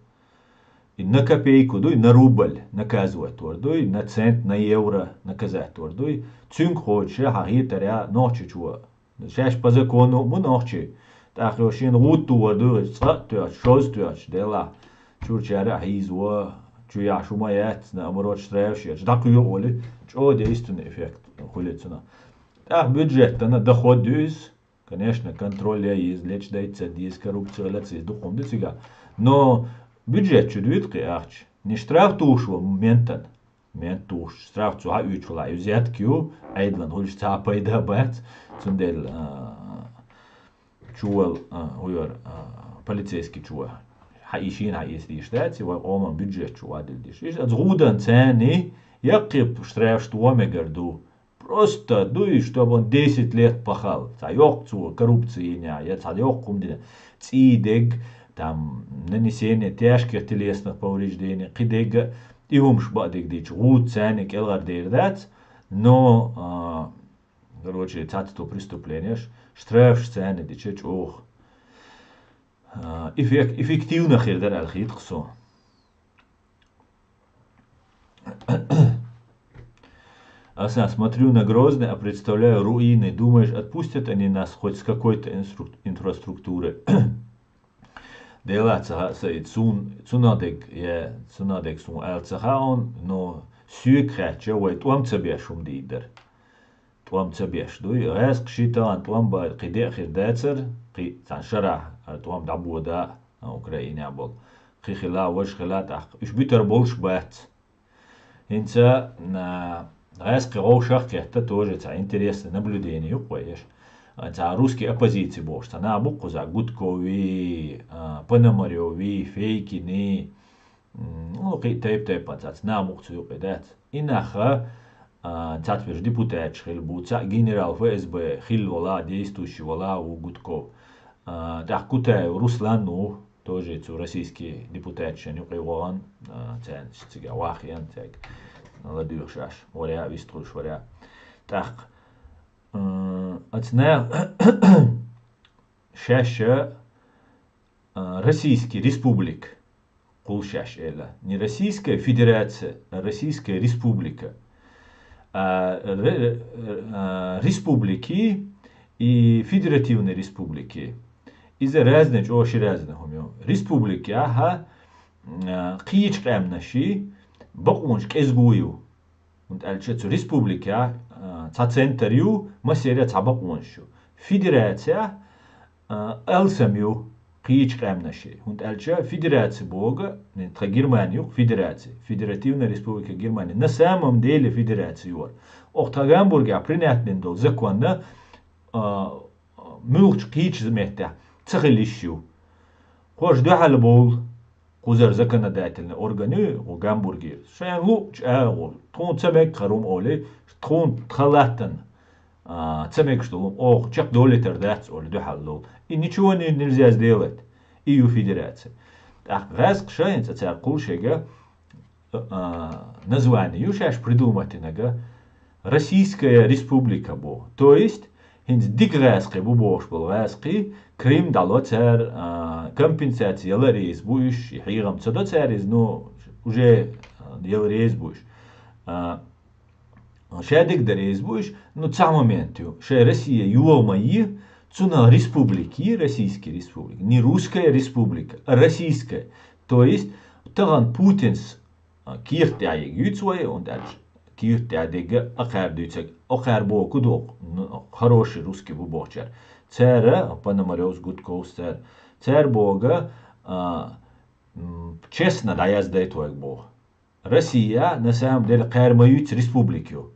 И на копейку дуй, на рубль наказывать вар дуй, на цент, на евро наказать вар дуй. Цуьнга кхочуш хьан хетаря нохчичо. Шаьш по закону бу нохчий. ТӀаккха йо шена гӀуда тӀо вар дуй, цкъа а тоьхча, шозза тоьхча, делахь, чурчара а хьийзаво, чу яхь шу ма яц, наоборот, штрафаш еш, дӀакхоьхьу олий, чӀогӀа действенный эффект хуьлу цунах. ТӀаккха бюджетана доход ю иза, конечно, контроль ян иза, лечдайта ца деза, коррупци хилац иза, дукха хӀума ду цигахь. Но бюджет чу дуьйцу кхин ахча, не штраф тухуш ву ментан. Мент тухуш, штраф цу хьаоьцуш валахь, и взятка ю, Ӏедалан хуьлуш цхьа а пайда бац, цундела, а, чувал, а, хӀуьйар, а, полицейский чу хьан и шийна хьан эца дийш дац, и вай къоман бюджет чу вадил дийш. Иш аса гӀудан царний яккхий штрафаш тӀо мегар ду. Просто дуй, чтобы он десять лет пахал. Цхьа йоккха цо коррупци йина, я цхьа йоккха хӀума дина. ЦӀий дег, там, нанесение тяжких телесных повреждений, кхин дега, и хӀумаш баа дег дича, гӀуда царний кӀелгӀар дер дац, но, а, короче, цац ту преступленеш, штрафаш царний дича чӀогӀа, а, эффек-, эффективно хир дара аьлла хеташ со. Аса смотрю на Грозный, а представляю руины. Думаешь, отпустят они нас хоть с какой-то инстру-, инфраструктурой? Делахь ца хаьа, Саид, суна, цунах дег, я, цунах дег суна аьлла ца хаьа, но соьга хаьттича, вай тӀом ца беш хӀума дийр дара. ТӀом ца беш дуй. ГӀаьскхий тахана тӀом бан кхин де а хир дацара, кхин цхьана шарахь хӀара тӀом дӀабода, а, Украинехь болу. Кхин хила, важа хила тӀаккха. Уьш буьтур болуш бац. ХӀинца, а, гӀаьскхи вовшах а кхетта, тоже цхьа интересный наблюдение ю кхойш. А, цхьа русский оппозиция бохуш, цхьа нах бу кхузахь, Гудкови, а, Пономарёви, Фейкини, м, ну, кхин тайп-тайпана цхьацца нах бу кху цу юкъе дац. И нах, а, цхьацца берш депутаташ хилла бу, цхьаъ генерал ФСБ хилла вала, действующий вала ву Гудков. А, тӀаккха Кутаев Руслан ву, тоже цу российский депутаташна юкъе вахана, а, цаьрца цига вахана, цаьрга ладуьйгӀуш аш варя, вистхуьлуш варя. ТӀаккха, а, ацна шаьш, а, российский республика. Кхул шаьш эла. Не Российская Федерация, а Российская Республика. А, ре-, а, республики и федеративные республики. Иза разные, чӀогӀа ши разные хӀума ю. Республика яхьа, а, кхечу къаьмнаши бакъонаш кӀезго ю. ХӀунда аьлча цу республикехь, а, цхьа центр ю, массеран цхьа бакъонаш ю. Федерацехь, а, алсам ю кхечу къаьмнаши. ХӀунда аьлча федераци боху, тхан Германи ю федераци, Федеративная Республика Германия. На самом деле федераци ю хӀара. Оха тхан Гамбургехь принять дина долу законна, а, муьлххачу кхечу меттехь ца хила йиш ю. Кхуш дуьхьал бовлу. Кхузара законодательный орган ю, ву Гамбургера. Шайна луъучу агӀор, тхуна ца мега хӀара хӀума олий, тхуна тхан латтана, а, ца мегаш долу хӀума оха чекхдолийтар дац олий дуьхьал долу. И ничего не, нельзя сделать. И ю федерация. ТӀаккха гӀаьскхаша хӀинца цара кхул шега, а, название ю шаьш придуматинага, Российская Республика боху. То есть, хӀинца дика гӀаьскхи бу бохуш болу гӀаьскхий, Крым дӀало цара, а, компенсаци яла реза бу уьш, и хьехам ца до цара иза, ну, уже, а, яла реза бу уьш. А, шадерг дан реза бу уьш, ну, цхьа момент ю. Шайн Россия йогӀу ма йи, цунах республика йи, Российский республика, не русская республика, а российская. То есть, тахана Путинс а, кийрта тӀехь йига юьйцу вай, хӀунда аьлча кийрта тӀехь дерг а кхаьра дуьйцург, а кхаьра боху ду, ну, хороший русский бу бохучара. Цара, Пономарёвс, Гудковс цара, цара боху, а, м, честно дӀаяздайта вайга боху. Россия, на самом деле, кхаьра ма юьйцу республика ю.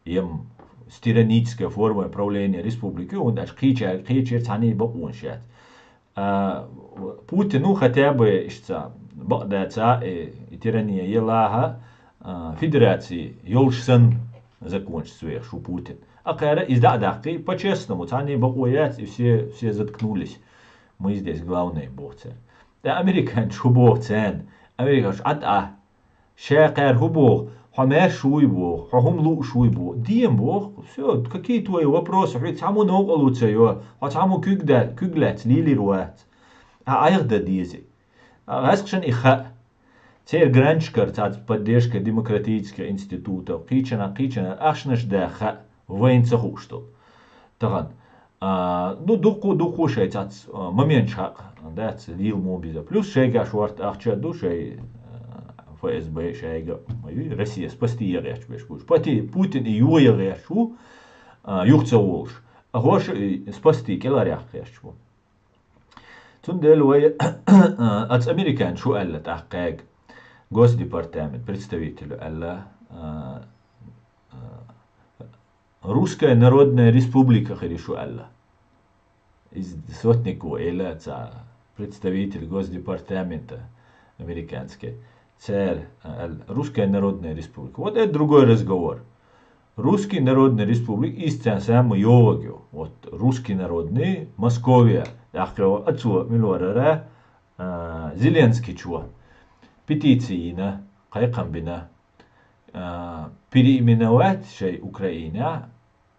Ем с тиранической формой правления республики, хӀунда аьлча кхечаьрга кхечерца цхьаьна бакъонаш яц. А, Путину хотя бы иштта бакъдацахь, и, и тирания елахь, а, федераци йолуш санна законаш ца вехаш ву Путин. А кхара иза дӀа а даккхий, по-честному, цхьаьна бакъо яц, и все, все заткнулись. Мы здесь главные, боху цара. ТӀаккха американцаш хӀун боху царна? Американцаш Ӏад а Ша кхаьра хӀун боху? Хьо маьрша вуй боху, хьо хӀума лууш вуй боху. Дема боху, всё, какие твои вопросы? Хьоьца цхьаммо новкъарло ца йо, хьо цхьаммо куьг даьлла, куьг лаьцна лелийр вац. Хьан айхьа дан дезий? ГӀаскхашна и хаьа. Церан гранчкара цхьацца поддержка демократических институтов, кхечанхьа, кхечанхьа ахчанаш да хаьа, вайна ца хууш долу. Тахана. А, ну, дуккху, дуккху шайн цац, а, моменташ хьакъ, дац, дийла мо биза. Плюс шайгахь шорта ахча ду, шай, а, ФСБ шайга, ма ю, Россия спасти ягӀерташ беш бу. Пати-, Путин и юха ягӀерташ ву, а, юха ца волуш. А хӀорш и спасти кӀелхьаръяккха гӀерташ бу. Цундела вай, а, аца американца шу аьлла тӀаккха кхаьга. Госдепартамент представителю аьлла, а, а, Русская Народная Республика хир ю шу аьлла. Из сотнику эла ца представитель Госдепартамента американский. Цер, а, аьлла, Русская Народная Республика. Вот это другой разговор. Русский Народный Республик, иза царна самый йогӀаг ю. Вот Русский Народный, Московия, тӀаккха йогӀу ацо мила варара, а, Зеленскийчо петици йина, кхайкхам бина, а, переименовать шай Украина,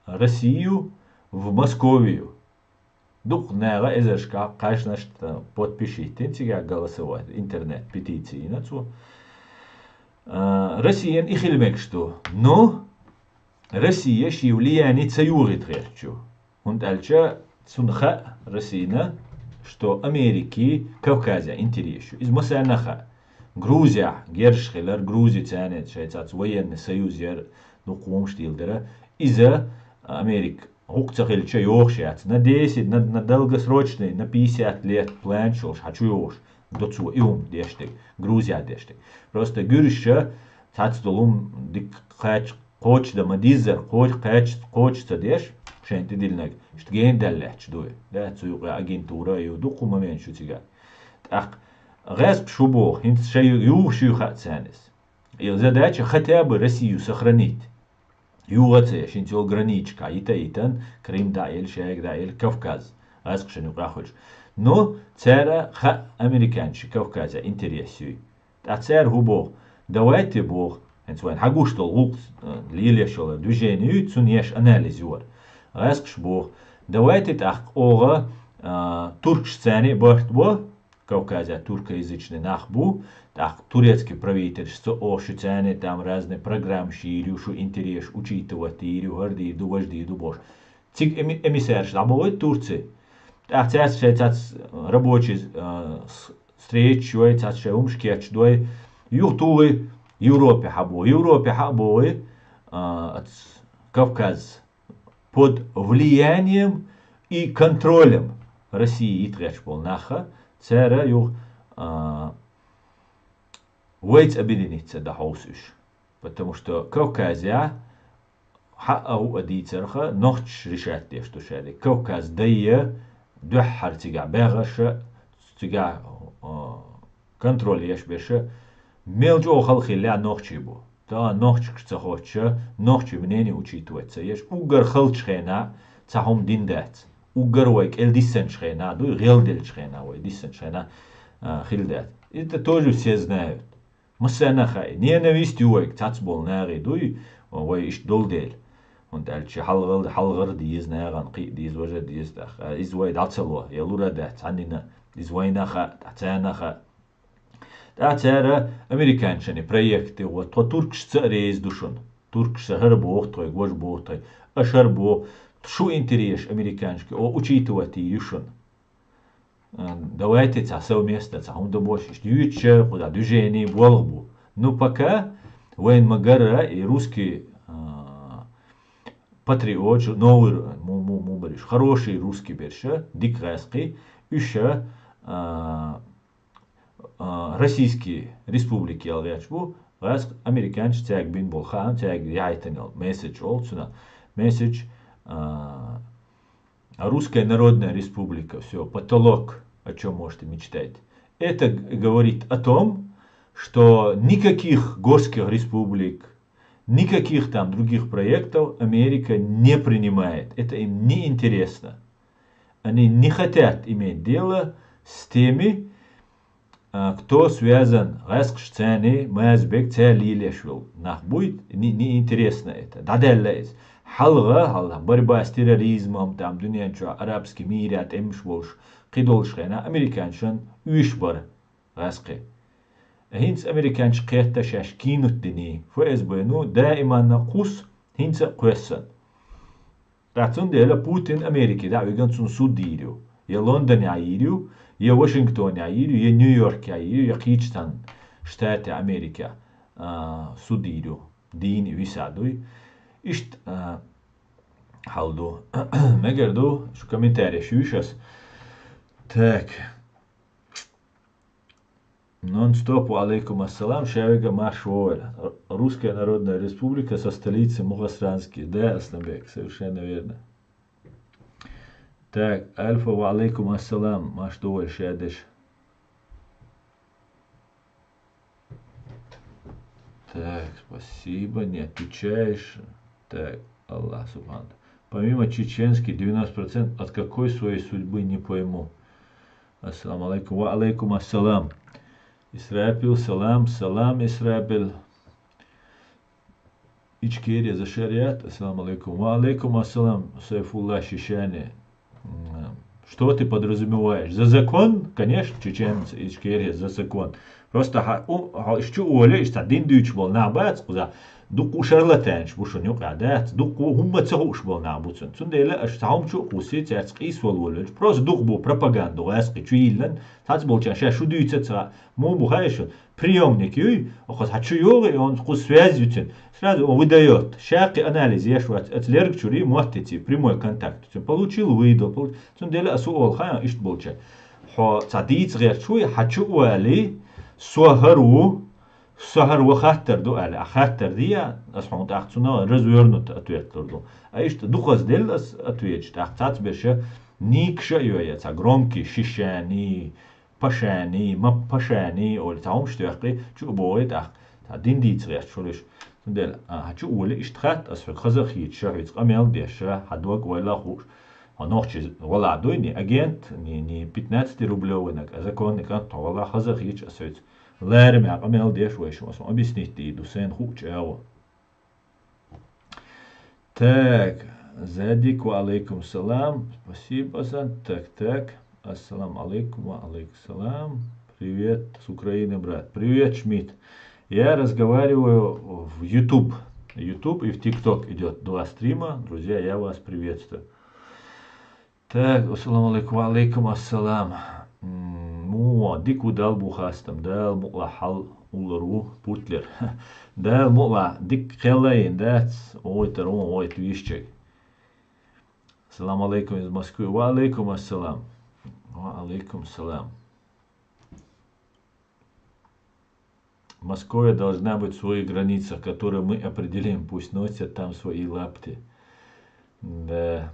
Россию в Московию. Дукха наха эзаршка кхаьчнашта подпишиттина цигахь голосовать, интернет-петици йина цо. А, Россияна и хила мегаш ду. Но Россия шен влияние ца юхийта гӀерташ ю. ХӀунда аьлча цунна хаьа Россина, что Америки Кавказе интерес ю. Иза массарна хаьа. Грузия герзаш хилар, Грузи царна шайн цац военный союз яр, дукха хӀумаш дийла дара. Иза Америка ГӀуккха ца хилча йохуш яц. На десять, на, на долгосрочный, на пятьдесят лет план йолуш хьан чу йохуш. До цо и хӀума деш дерг, Грузия деш дерг. Просто гуьржаша цхьацца долу хӀума дика кхаьча, кхочушдан ма диззара, кхо-, кхаьча, кхочуш ца деш, шайна тӀедиллинарг, иштта гена даьлла лаьтташ дуй. Да, цу юкъа агентура а ю, дуккха момент шу цигахь. ТӀаккха гӀаьскхаша шу боху, хӀинца шайн юхуш ю хаьа царна иза. И задача хотя бы Россию сохранить. ЮгӀа ца еш, хӀинца йолу граничка йита а йитан, Крым дӀа а елла, шайга дӀа а елла, Кавказ, гӀаьскхашна юкъахь хуьлуш. Но цара хаьа американцаша Кавказе интерес юй. ТӀаккха цара хӀун боху? Давайте боху, хӀинца вайн хьан гуш долу гӀуллакх, э, лелош йолу движение юй, цунна еш анализ ю вара. ГӀаьскхаша боху, давайте тӀаккха оха, а, туркаш царна а барт бо, Кавказе туркоязычный нах бу, тӀаккха турецкий правительство оху шу царна там разные программы йийр ю, шу интерес учитывать йийр ю, хӀара дийр ду, важа дийр ду бохуш. Цига эми-, эмиссарш дӀабохуьйту Турци. ТӀаккха цаьрца шайн цац рабочий, а, с-, встреча йой, цац шайн хӀумаш кечдой. Юха тухий Европе хьабо. Европе хьабохий, а, ац Кавказ под влиянием и контролем России йита гӀерташ болу наха, цара юха, а, вайца объединиться дан хьовсу уьш. Потому что Кавказе хьа а хӀу а дийцарха, нохчаш решать деш ду шаьриг. Кавказ дайя, дуьххьара цигахь баьгӀаша, цигахь, а, контроль еш берша, мел чӀогӀа халахилла нохчий бу. Тахана нохчаш ца хоттуша, нохчий мнение учитывать ца еш, уггар халчу хенахь цхьа хӀума дина дац. Уггар вай кӀел диссанчу хенахь дуй, гӀелделчу хенахь вай диссанчу хенахь, а, хила дац. Это тоже все знают. Массарна а хаьа. Ненависть ю вайга цац болу нахе дуй, вай иштта долу дела. ХӀунда аьлча хьалгӀал-, хьалгӀар деза, нагӀан кхиъ деза, важа деза тӀаккха. Иза вай дӀа ца ло, я лура дац, цхьаннина. Иза вайна хаьа, тӀаккха царна хаьа. ТӀаккха цара американчани проект, вот, тхо туркашца а реза ду шуна. Туркаш са хӀара боху тхоьга, важа боху тхоьга. Аша хӀара боху, шу интересаш американчка, о, учитывать йийр ю шуна. Э, давайте цхьа совместно, цхьа хӀума дан бохуш, иштта юьйцуша, кхуза движение болх бу. Ну, пока вайн ма-гарра и русский, а, патриот, новый, му-, му-, му бариш, хороший русский берша, дика гӀаьскхий, уьш, а, а, российский республики ял ваьча бу, гӀаьскхий американча цаьрга бин болу хаам, цаьрга яхьайтан ял месседж олу цунах. Месседж, а, Русская Народная Республика, все, потолок, о чем можете мечтать. Это г-, говорит о том, что никаких горских республик, никаких там других проектов Америка не принимает. Это им не интересно. Они не хотят иметь дело с теми, а, кто связан гӀаьскхашцани, Мазбек, цаьрца лелаш волу нах буй, не, не интересно это. ДӀадаьлла иза. ХьалгӀа, хьалха, борьба с терроризмом, там, дуьнен чохь арабский мира тӀемаш болуш, кхидолуш хенахь, американчан уьш бара гӀаьскхий. ХӀинца американча кхетта шаьш кинут дини, ФСБ-ну, даиманна кхус, хӀинца а кхоьссина. Ткъа цундела Путин Америке дӀа а вигна, цунна суд йийр ю. Я Лондонехь йийр ю, я Вашингтонехь йийр ю, я Нью-Йоркехь йийр ю, я кхечу цхьана штатехь Америкехь, а, суд йийр ю. Дийна виса дуй. Иштта, а, хьал ду. Мегар ду, шу комментарий шу йиш ас. Так. Нон-стоп, ва алейкум ассалам, ша вега марш вовар. Русская Народная Республика со столицей Мухасранский. Да, Асланбек, совершенно верно. Так, Альфа, ва алейкум ассалам, марш вовар, ша деш. Так, спасибо, не отвечаешь. Так, Аллах Субхану. Помимо чеченских, девяносто процентов от какой своей судьбы, не пойму. Ассаламу алейкум. Ва алейкум ассалам. Исрапил, салам, салам, Исрапил. Ичкерия за шариат. Ассаламу алейкум. Ва алейкум ассалам, Сайфулла Шишани. М, что ты подразумеваешь? За закон? Конечно, чеченцы, Ичкерия, за закон. Просто хьа-, у-, хьо иштта чу оле, иштта дин дуьйцуш болу нах бац, кхуза дуккха шарлатанаш бу шуна юкъа, дац, дуккха хӀумма ца хууш болу нах бу цунна. Цундела аша цхьа хӀума чу а кхуссий, цаьрца къийсавала волавелча, просто дукха бу пропаганда, гӀаьскхи чу йиллан, цхьацца болчарна ша шу дуьйца ца, муха бу хаьа шуна? Приёмник юй, оха хьан чу йогӀу, и он кху связь ю цуьнан. Сразу он выдаёт. Ша кхин анализ еш вац, аца лерг чуьра моттице, прямой контакт. Цуьнан получил, выдал, получил. Цундела аса олу хаьа иштта болча. Хьо цхьа дийца гӀерташ вуй, хьан чу а валий, со хӀара ву, со хӀара ван хаттар ду аьлла. А хаттар дий, аса хьуна тӀаккха цунах развёрнут ответ лур ду. А иштта дукхазделла аса ответаш, тӀаккха цхьацца берша нийкша а йой, я цхьа громкий, Шишани, Пашани, ма Пашани, олий, цхьа хӀумаш тоьхкий, чу а богӀий тӀаккха. Цхьа дин дийца гӀерташ хуьлуш. Цундела, а, хьан чу а валий, иштта хатта аса хьоьга хаза а хийца, ша хьоьца къамел а деш, ша хьан дог а вайла а хууш. Хьо нохчи вала а дуй, не агент, не, не пятнадцатирублёвый наг, а законный кӀант хьо вала, хаза а хийца аса хьоьца. Лаьрам а къамел а деш вай шуна, аса объяснить дийр ду, сайна хуучу агӀо. Так, Задик, ва алейкум салам. Спасибо, Асан. Так, так. Ассаламу алейкум, ва алейкум салам. Привет с Украины, брат. Привет, Шмидт. Я разговариваю в YouTube. YouTube и в TikTok идёт два стрима. Друзья, я вас приветствую. Так, ассаламу алейкум, ва алейкум ассалам. М, муха, дика ву, Далла бу хастам, Дала мукъалахь хьал уллур ву, Путлер. Дала мукъалахь дика кхел а йина дац, гӀойтар вон гӀойта вийшчерг. Ассаламу алейкум из Москвы. Ва алейкум ассалам. Ва алейкум салам. Московия должна быть в своих границах, которые мы определим. Пусть носят там свои лапти. Да.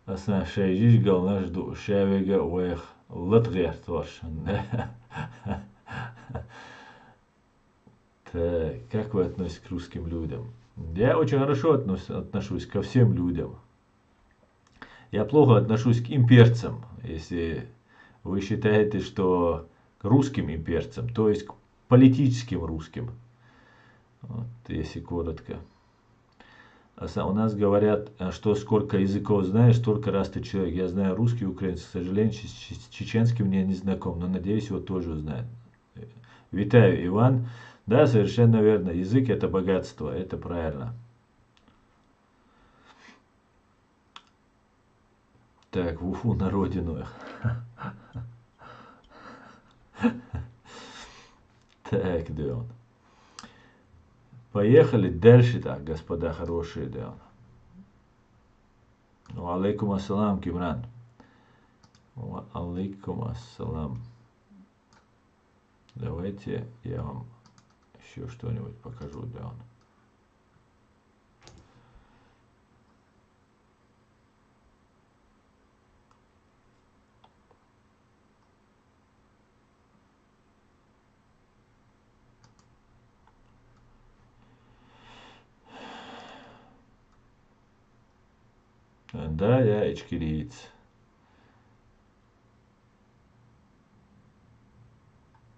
Аса шайн жижигалнаш ду, ша вега а вайх лата гӀертарш. Так, как вы относитесь к русским людям? Я очень хорошо относ-, отношусь ко всем людям. Я плохо отношусь к имперцам, если вы считаете, что к русским имперцам, то есть к политическим русским. Вот, если коротко. А са-, у нас говорят, э, что сколько языков знаешь, столько раз ты человек. Я знаю русский, украинский, к сожалению, че-, че-, чеченский мне не знаком, но надеюсь, его тоже узнаю. Витаю, Иван. Да, совершенно верно. Язык — это богатство, это правильно. Так, в Уфу на родину. Так, да он. Поехали дальше так, господа хорошие, да он. Ва алейкум ассалам, Кимран. Ва алейкум ассалам. Давайте я вам еще что-нибудь покажу, да он. Да, я ичкериец.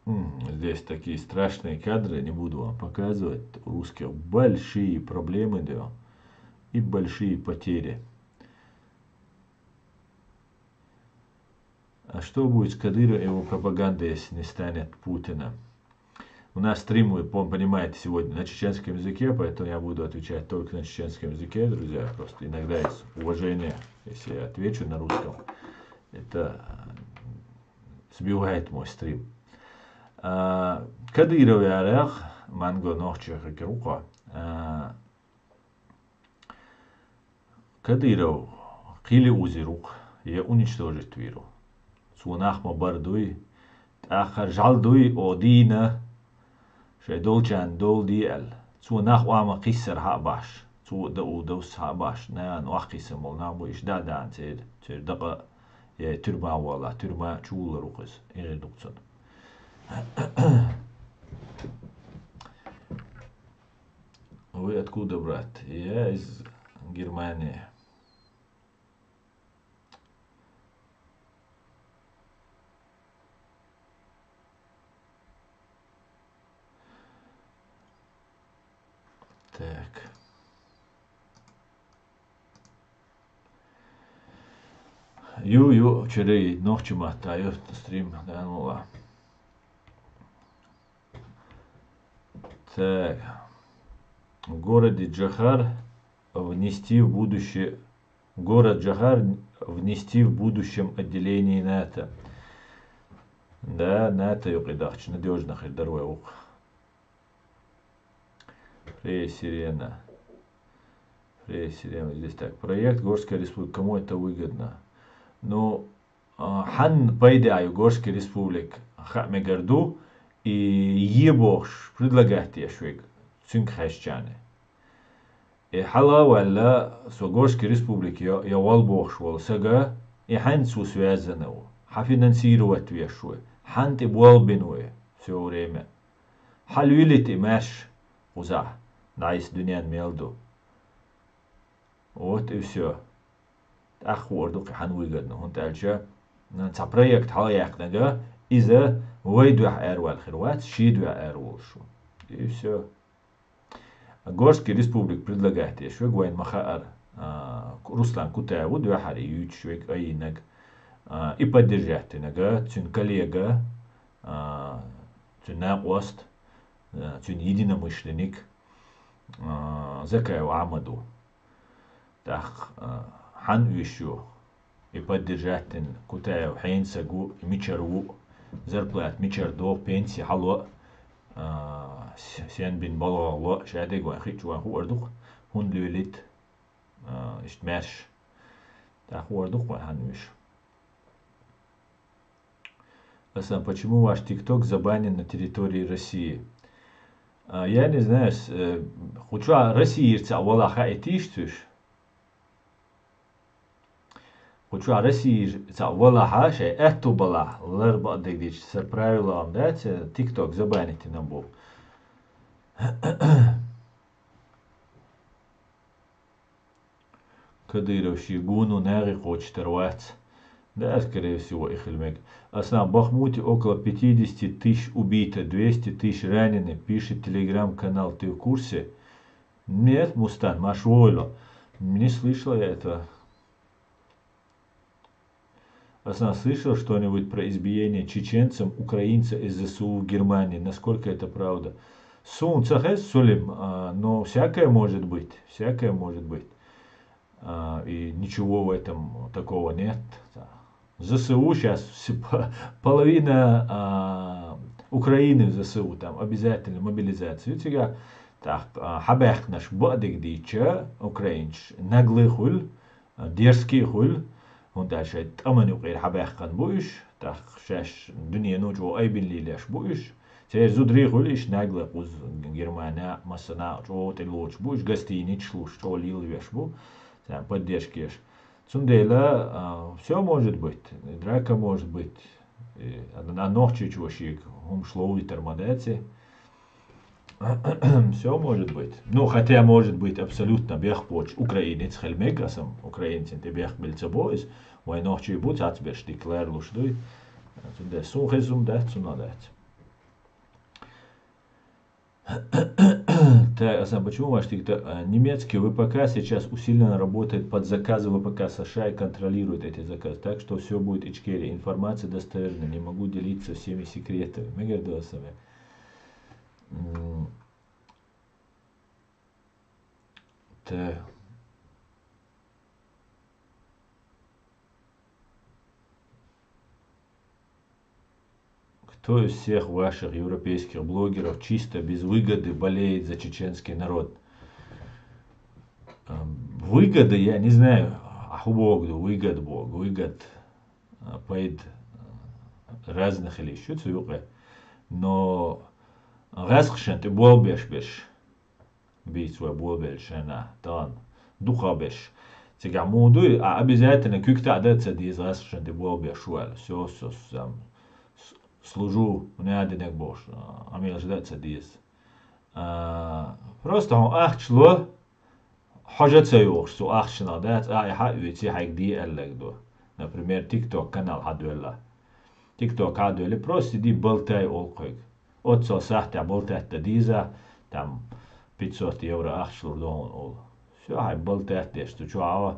М, здесь такие страшные кадры, не буду вам показывать. У русских большие проблемы, да, и большие потери. А что будет с Кадыровым и его пропагандой, если не станет Путина? У нас стрим, вы пон-, понимаете, сегодня на чеченском языке, поэтому я буду отвечать только на чеченском языке, друзья. Просто иногда из уважения, если я отвечу на русском, это, э, сбивает мой стрим. А, Кадыров яра, манго нохчех кируква. А, Кадыров кхийла узийр ву-кх, е уничтожить вийр ву. Цо нах ма бардуй, тӀаккха жӀаьла дуй, о дийна, шоай долчарна дола де аьлла. Цо нах оама кхийсар хьа а баш, цо а да у довс хьа а баш, наьна охкхийсан бола нах бу, иштта дӀа а даьнна церан, церан дакъа, е тюрьма а волла, тюрьма чу вуллар ву-кх иза, и гӀир ду-кх цунна. Вы откуда, брат? Я из Германии. Так. Ю, ю, чура нохча матта ю стрим, да, ну ладно. Так. В городе Джохар внести в будущее, город Джохар внести в будущем отделение НАТО. Да, НАТО юкъе дахча, надёжно хир дара вай ву-кх. Фрей Сирена. Фрей Сирена здесь так. Проект Горская республика. Кому это выгодно? Ну, а, хьанна пайда ю Горский республика хаа мегар ду, и е бохуш предлагать еш верг, цуьнга хезчарна. И хьала а ваьлла, со Горский республика я, я вал бохуш волу сага, и хьаьнца ву связана ву, хьан финансировать веш ву, хьан тӀе болх бина ву всё время. Хьан луьйлийта и маьрша кхузахь, дӀайса дуьненна мел ду. Вот и всё. ТӀаккха хуур ду-кх хьан выгодно, хӀунда аьлча, цхьа проект хьалаяьккхинарг, иза вай дуьхьа араваьлла хир вац, ший дуьхьа араволуш ву. И всё. Горский республика предлагать еш верг вайна ма хаара, а, Руслан Кутаев ву дуьххьара юьйцуш верг, айинарг, а, и поддержать динарг, цуьнан коллега, а, цуьнан накъост, а, цуьнан единомышленник, а, Закаев Ахьмад ву. ТӀаккха, а, хьан уьш ю? И поддержать дина Кутаев хьенан саг ву, и мичара ву, зарплата мичара догӀу, пенси хьан ло, а, с-, сен бина балгӀа ло, шадерг вайн хиъча вайн хуур ду-кх, хӀунда луьйлийта, а, иштта маьрша. ТӀаккха хуур ду-кх вайн хьан уьш. Асан, почему ваш ТикТок забанен на территории России? А, я не знаю, с-, э, кху чохь Россияра цхьаъ валахь хаийтийша цуьш? Кху чохь Россияра цхьаъ валахьа, шайн аьтту балахь, лар бакъдерг дийча, сан правило ма дац, э, ТикТок забанить дина бу. Кадыров шен гону нахе кхочуш тара вац. Да, скорее всего, и хила мега. Асан, в Бахмуте около пятидесяти тысяч убито, двести тысяч ранены, пишет Telegram-канал. Ты в курсе? Нет, Мустан, машвойло. Не слышал я этого. Ас слышал что-нибудь про избиение чеченцам украинца из З С У в Германии? Насколько это правда? Сун ца хез, Сулим, а, но всякое может быть. Всякое может быть. А, и ничего в этом такого нет. Да. З С У сейчас половина, а, Украины в З С У, там обязательно мобилизацию. Цигара, так, а, хьабаьхкинарш баъдиг дийча, украинцаш наглый хуьлу, а, дерзкий хуьлу, хӀунда аьлча шайн тӀаман юкъера хьабаьхкина бу уьш, тӀаккха шаьш дуьнено чӀогӀа айбина лелаеш бу уьш. Церан зударий хуьлу уьш наглый кхуза Германия, массанахьа чӀогӀа тӀе лоцуш бу уьш, гостиницаш луш, чӀогӀа лелавеш бу, царна поддержка еш. Цундела, а, всё может быть, и драка может быть, и а, а нохчийчо шега хӀумаш ловийтар ма дац. Всё может быть. Ну, хотя, может быть, абсолютно бехк боцуш украинец хила мега, аса-м украинцана тӀе бехк била ца бо иза. Вайн нохчий бу, цхьацберш дика ларалуш дуй. Цундела сун хезна хӀума дац, цунах дац. Так, аса-м почему ваш тик-то, а, немецкий В П К сейчас усиленно работает под заказы В П К С Ш А и контролирует эти заказы, так что всё будет Ичкерия. Информация достоверная, не могу делиться всеми секретами. Мегар ду аса-м. М, Т. Кто из всех ваших европейских блогеров чисто без выгоды болеет за чеченский народ? Ам, выгода, я не знаю, а хӀун боху ду, выгод боху, выгод, а, пайда, а, разных хила йиш ю цу юкъе. Но гӀаскхашна тӀе болх беш берш, бийца вай болх белча шайна, тахана дукхагӀберш. Цигахь муха дуй, а обязательно куьг таӀа дан а ца деза гӀаскхашна тӀе болх беш ву аьлла. Всё, всё, всё, ам, с-, служу, у меня денег больше, а, Ӏамелаш дан а ца деза. А, просто хьуна ахча ло, хьожа ца йогӀуш, цу ахчанах дац, а, и хьа а вуьйций, хьайга де аьлларг ду. Например, TikTok канал хьадоьлла. TikTok хьадоьлли, просто сиди болтай олу хьоьга. Оццул сахьтехь болтатта деза, там, пятьсот евро ахча лур ду хьуна олу. Всё, хьайн болтатта деш, цу чохь,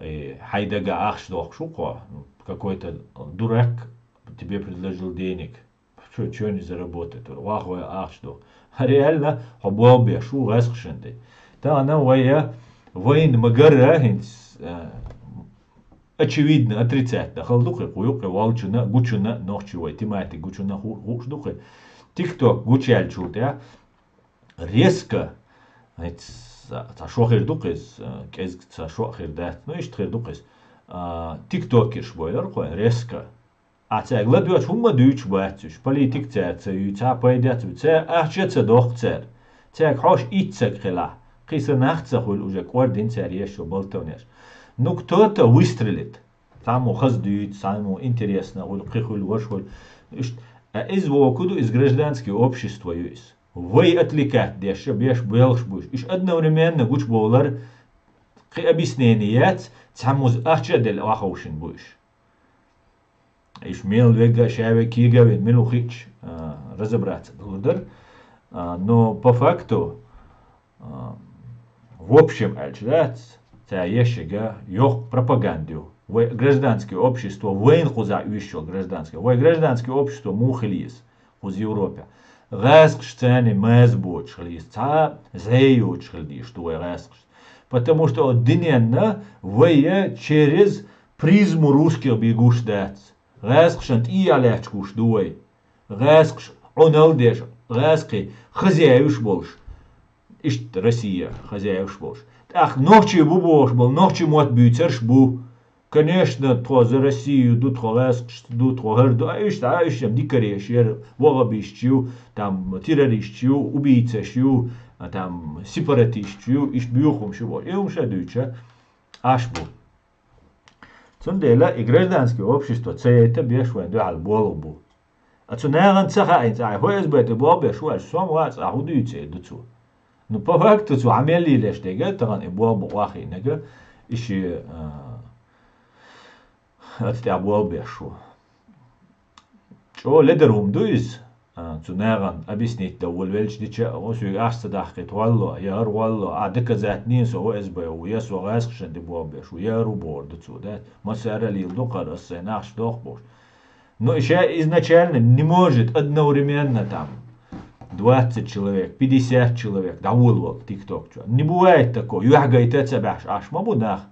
и, хьайн дага ахча дохкуш ву кхо, какой-то дурак тебе предложил денег. Чё, чё не заработать? Ваха вай ахча ду. Реально, хьо болх беш ву гӀаскхашна тӀе. Тахана вай, вайна ма-гарра, хӀинца, а, очевидно, отрицать дан хала ду кхин, кху юккъе волчунна а, гучунна а, нохчий вай тематика гучунна а ху-, хууш ду кхин. TikTok гучуяьллачул тӀаьхьа резко, хӀинца цхьа шо хир ду кхин, а, кӀезиг цхьа шо а хир дац, ну, иштта хир ду кхин. А, тиктокерш бойла кхуьнан резко. Ахьа цаьрга ладоьгӀча хӀумма дуьйцуш бац уьш, политика цара ца юьйцу, цхьа а пайда ца бу, цара ахча а ца доккху цара. Цаьрга хьожуш итт саг хилахь, кхин санна нах а ца хуьлу уже кӀордина цара еш йолу болтанаш. Ну, кто-то выстрелит. Цхьаммо хаза дуьйцу, цхьаммо интересно хуьлу, кхин хуьлу, ваша хуьлу. Иштта, а иза вокху ду, иза гражданский общество ю иза. Вай отвлекать деш, беш боьлхуш бу уьш. Уьш одновременно гучубовлар, кхин объяснение яц, цхьаммо ахча а делла охьаховшина бу уьш. Иштта мел вегга а, ша вегга кега а вина, мила ву хиъча, а, разобраться далур дара. А, но по факту, а, в общем аьлча дац, цара ешшига йоккха пропаганда ю. Вай гражданское общество, вайна кхузахь уьйш йолу гражданское. Вай гражданское общество муха хила еза кхуза Европехь? ГӀаскхаш царна маза боцуш хила еза, цхьа а зӀе йоцуш хила дезаш ду вай гӀаскхаш. Потому что оцу дуьненна вай через призму русских бен гуш дац. ГӀаскхашна тӀехьа лаьтташ гуш ду вай. ГӀаскхаш Ӏуналла деш, гӀаскхийн хозяеваш болуш. Иштта Россия хозяеваш болуш. ТӀаккха нохчий бу бохуш болу, нохчийн мотт буьйцурш бу. Конечно, тхо за Россию ду, тхо гӀаскхашца ду, тхо хӀара ду. А уьш, а уьш дикареш яра, ваххабисташ ю, там, террористаш ю, убийцаш ю, а, там, сепаратисташ ю, иштта боьха хӀумаш ю боху. И хӀумаш а дуьйцуш, Ӏаш бу. Цундела и гражданское общество ца яйта беш вайн дуьхьал болх бу. А цу нахана ца хаийна цкъа, хӀо эс бай тӀе болх беш ву аьлча, сом вац, ахьа хӀун дуьйцу и ду цо? Ну, по факту цо хьан мел лелаш дерг, тахана и болх бу охьахиънарг, и ши, а, оцу тӀехь болх беш ву. ЧӀогӀа ледара хӀума ду иза. А, цу нахана объяснить дан волавелча дича а, о, соьга ахча ца даккхийта гӀолла, я хӀара гӀолла, а, доказать дийна со ОСБ ву, я со гӀаскхашна тӀе болх беш ву, я хӀара ву бохур ду цо, да? Массара а леладу кхара, ас сайна ахча доккху бохуш. Но и ша изначально не может одновременно там двадцать человек, пятьдесят человек дӀаволавала TikTok чу. Не бывает такого. Юьхьа гайта а ца баьхьаш Ӏаш ма бу нах.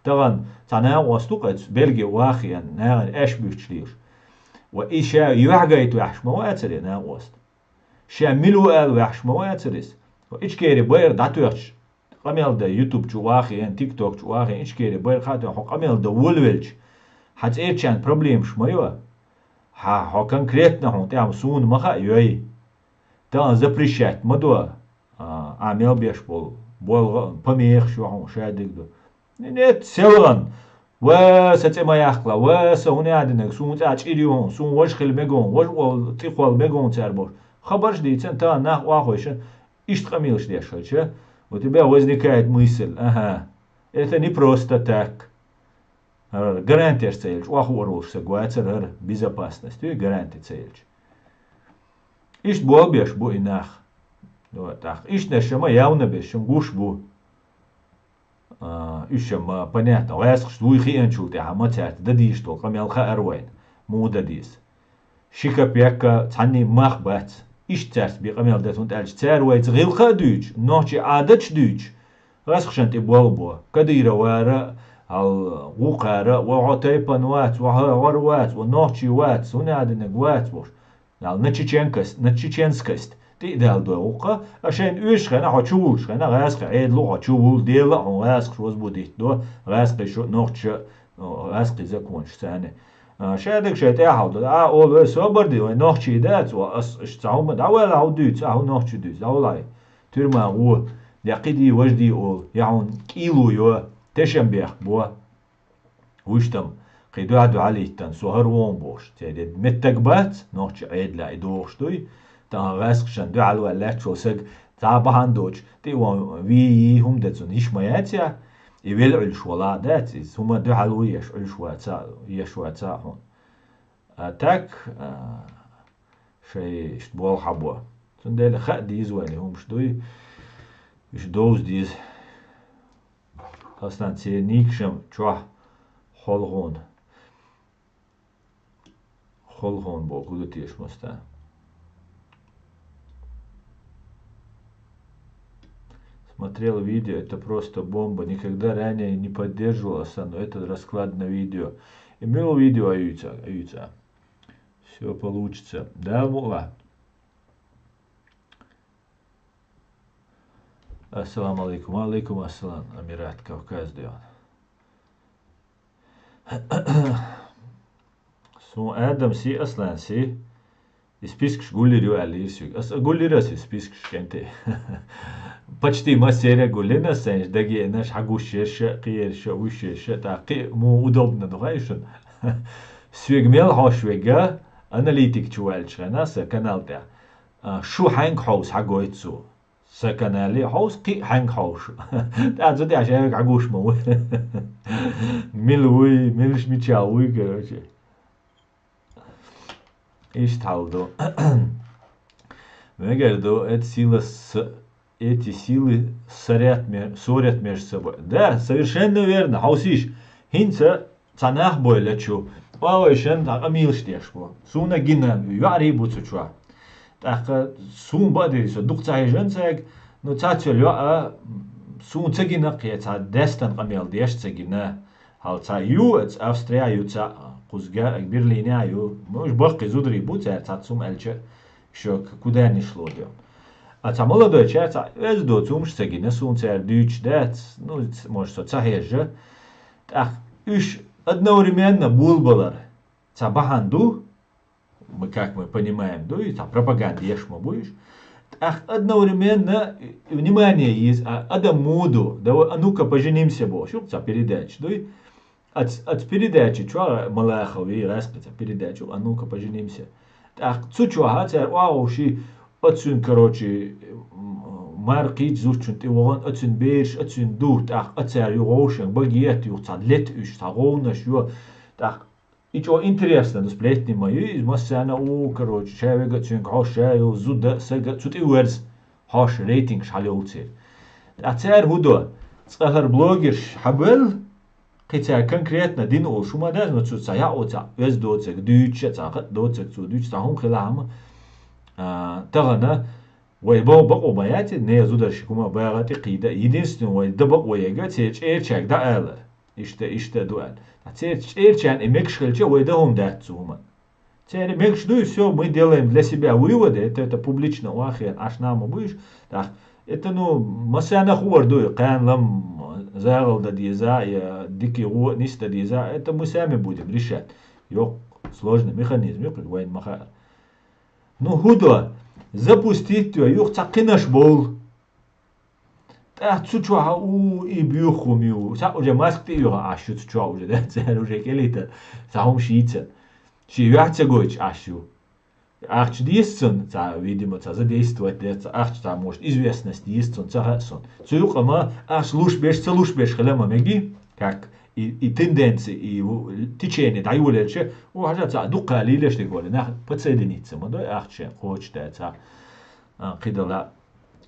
Тахана цхьа накъост ву-кх оцу Бельге ваха веана, нахана аьшпаш буьттуш лелаш. Ва и ша юьхьа гайта ваьхьаш ма вацара и накъост. Ша мила ву аьлла ваьхьаш ма вацара иза. Ва Ичкери байра дӀатоьхча, къамел дан YouTube чу ваха веана, TikTok чу ваха веана, Ичкери байра хаа тоьхна, хьо къамел дан волавелча, хьан цӀерачарна проблемаш ма йо. Хьан, хьо конкретно хьуна тӀехь суна ма хаьа, йой. Тахана запрещать ма до. А, а мел беш болу болу помехаш ю хьуна, ша дерг ду. Нет, селгӀан. Ва сан цӀе ма яккхалахь, ва сан хӀун а динарг, суна цӀахь чӀир ю хьуна, суна важа хила мега хьуна, важа ола цӀе кхолла мега хьуна цара бохуш. Хабарш дийцина, тахана нах охьахевшина, иштта къамелаш деш хилча, у тебя возникает мысль, ага, это не просто так. ХӀара гарантеш ца елча, охьахуур волуш сан гоцара хӀара безопасность, гаранти ца елча. Иштта болх беш бу и нах. Вот, тӀаккха иштанаш ма явна беш, шуна гуш бу. А, уьш ма, понятно, гӀаьскхаш дуй хиъначул тӀаьхьа ма цаьрца дан дийш долу къамел хаьара вайна, муха дан деза. Ши капекка цхьанний мах бац. Иштта цаьрца бен къамел дан, хӀунда аьлча цара вайца гӀиллакх а дуьйцуш, нохчийн Ӏадаташ дуьйцуш, гӀаьскхашна тӀе болх бо. Кадыровара, хьал, вукхара, ва хьо тайпана вац, ва хьо хӀара вац, ва нохчи вац, хӀун а динарг вац бохуш. Нал на чеченкость, на чеченскость тӀе а даьлла дой гӀуллакха, а шайна оьшуш хенахь, хьо чу вуллуш хенахь, гӀаьскхи Ӏедало хьо чу вулла, Дела а хьуна гӀаьскхаш возбудить до, гӀаьскхиша, нохчаша, гӀаьскхи законаш царна. А, шадерг шайн тӀехь хьал до. А, олу, вай собар де, вай нохчий дац, ва ас, аш ца хӀума, дӀавала хьо дуьйцу, а хьо нохчи дуьйцу, дӀавала хьо. Туьрма гӀо, я кхидий, важдий олу, я хьуна кӀийло йо, тешам бехк бо. Вуьштам, кхин дуьхьа-дуьхьал йиттан, со хӀара вон бохуш, церан меттаг бац, нохча Ӏедалехь и дохуш дуй, тахана гӀаьскхашна дуьхьал ваьлла лаьтташ волу саг, цхьа бахьана доцуш, тӀе а вон вий, хӀума дан цунна йиш ма яц я, и велла Ӏуьллуш вала а дац, иза хӀума дуьхьал ву еш, Ӏуьллуш ваца, еш ваца а хьуна. А так, а, шайн иштта болу хьан бо. Цундела хаа деза вайна хӀумаш дуй, уьш довза деза. Аслан, церан нийгашам чохь холхун. Холхун боху, хӀун ду теша мостагӀа? Смотрел видео, это просто бомба. Никогда ранее не поддерживал Аслан, но этот расклад на видео. И мила видео аюьца, аюьца. Всё получится. Да, мула. Ассаламу алейкум. Алейкум ассалам, Амират, Кавказ, дён. Сун Адам си, Аслан си. И спискаш гуллир ю аьллийра соьга. Ас а гуллира ас и спискаш кӀентий. Почти массеран гуллина ас, сайнаш дагеанаш, хьагуш ерша, кхиерша, вуьш ерша, тӀаккха кхин а муха удобно ду хай шуна. Соьга мел хьош вега, аналитик чу ваьлча хена, сан канал тӀехь. А, шу хьаьнга хьовса хьагойту цо. Сан канале хьовса, кхин а хьаьнга хьовса. ТӀаккха цу тӀехь шайга хьагуш ма ву. Мила вуй, милаш мича вуй, короче. Иштта хьал ду. Мегар ду, эта сила с-, эти силы сорят ме-, ссорят между собой. Да, совершенно верно, хьовсийша. ХӀинца цхьа нах бойла чу, охьавайшан дӀа къамелаш деш бу. Суна гина, йоӀарий бу цу чохь. ТӀаккха суна баа дерриг со дукха ца хьежан цаьрга, ну, цац йолу йоӀа, суна ца гина кхе, цхьа дестан къамел деш ца гина. Хьал цхьа ю, аца Австрия ю цхьа, кхузга Берлине ю. Ну, уьш баккхий зударий бу цаьрца, цхьацца хӀума аьлча, шо кудаьннаш ло де. А цхьа молодой чаьрца оьзда доцу хӀумаш ца гина, суна цара дуьйцуш дац, ну, может, со ца хьежа. ТӀаккха уьш одновременно болабалар цхьа бахьана ду, мы, как мы понимаем, ду, и цхьа пропаганда еш ма бу уьш. ТӀаккха одновременно, э, внимание еза, а, адам муха ду, давай, а ну-ка поженимся бохуш, ю цхьа передача, дуй? Ац-, аца передача чохь Малахови, гӀаьскхи цхьа передача, а ну-ка поженимся. ТӀаккха цу чохь а цара охьавовший, оцуьнан, короче, м, мар кхийча зудчун тӀе вогӀан, оцуьнан бераш, оцуьнан ду, тӀаккха а цара ю гӀовшан, багета юха цхьа лета уьш, цхьа гӀовнаш ю, тӀаккха И чӀо интересно, ну, сплетни ма ю, из массана у, короче, ша вега цуьнга хьош, ша йо, зуда, сага, цу тӀе верз, хьош рейтингаш хьалюлцир. ТӀаккха цара хӀу до, цкъа хӀара блогерш хьабоьлла, кхин цара конкретно дина олуш хӀума даза, но цу ца яа оца, оьз доцаг, дуьйцуша ца хат доцаг, цо дуьйцу ца хӀума хила хьама, а, тахана, вай бо бакъо ма яци, не зударши хӀума багӀа тӀе кхийда, единственное, вай да бакъо ега, церан чӀерчаьрга дӀаала. Иштта, иштта ду аьлла. Ткъа церан чӀерчарна и мегаш хилча, вай да хӀума дац цу хӀуман. Церан мегаш дуй, всё, мы делаем для себя выводы, это, это публично вахен, аш нама буйш. Так, это, ну, массана хувар дуй, кхаьн лам, загӀал да деза, я дики гӀо ниста деза, это мы сами будем решать. Йоккха, сложный механизм, йоккха, вайн маха. Ну, хӀу до, запустить йо, юха цхьа кхинаш бовл. ТӀаккха цу чохь а у и буьйху хӀума ю. Цхьаъ уже маск тӀе а юха Ӏаш ю цу чохь уже, да, цара уже кӀелита, цхьа хӀума шийца. Шен юьхь ца гойтуш Ӏаш ю. Ахча деза цунна, цхьа, видимо, цхьа задействовать деза, цхьа ахча, цхьа, может, известность деза цунна, ца хаьа суна. Цу юкъа ма ахча луш беш, ца луш беш хила ма меги, как и, и тенденции, и в-, течение дӀайолаелча, о, хьажа, цхьа дуккха лийлеш дерг вале, нах подсоединиться ма дой, ахча шен кхочуш дац, цхьа, а, кхидала.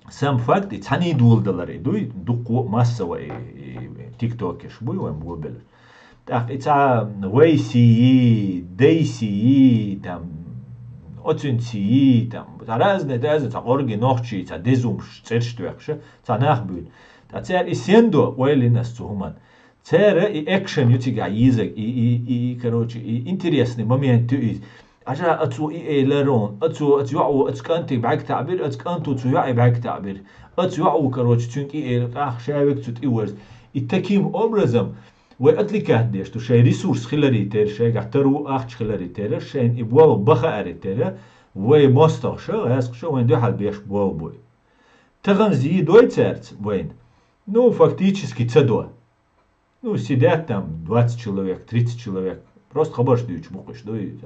Сам факт, и цхьаний доладалар и дуй, дуккха а массово и, и тиктокерш буй вайн бобелар. ТӀаккха и цхьа вай сийи, дай сийи, там, оцуьнан сийи, там, цхьа разный, разный, цхьа къорги нохчий, цхьа дезумаш цӀераш тоьхкуша, цхьа нах буьйна. Ткъа цара и сен до, ойла йина ас цу хӀуман. Цара и экшен ю цигахь йийзаг, и, и, и, и, короче, и интересный момент ю иза. Хьажа, ацо и эларон, ацо, ацу йоӀо, ацу кӀанте бӀаьг таӀбира, ацу кӀанто цу йоӀе бӀаьг таӀбира. Ацу йоӀо, короче, цуьнга и эла, тӀаккха ша вега цу тӀе верз. И таким образом вай отвлекать деш ду, шайн ресурс хиларе терра, шайгахь таро ахча хиларе терра, шайна и болх бан хааре терра, вай мостагӀаша, гӀаьскхаша вайн дуьхьал беш болх буй. Тахана зий дой цаьрца вайна? Ну, фактически ца до. Ну, сидят там двадцать человек, тридцать человек. Просто хабарш дуьйцуш бу-кх уьш, ду и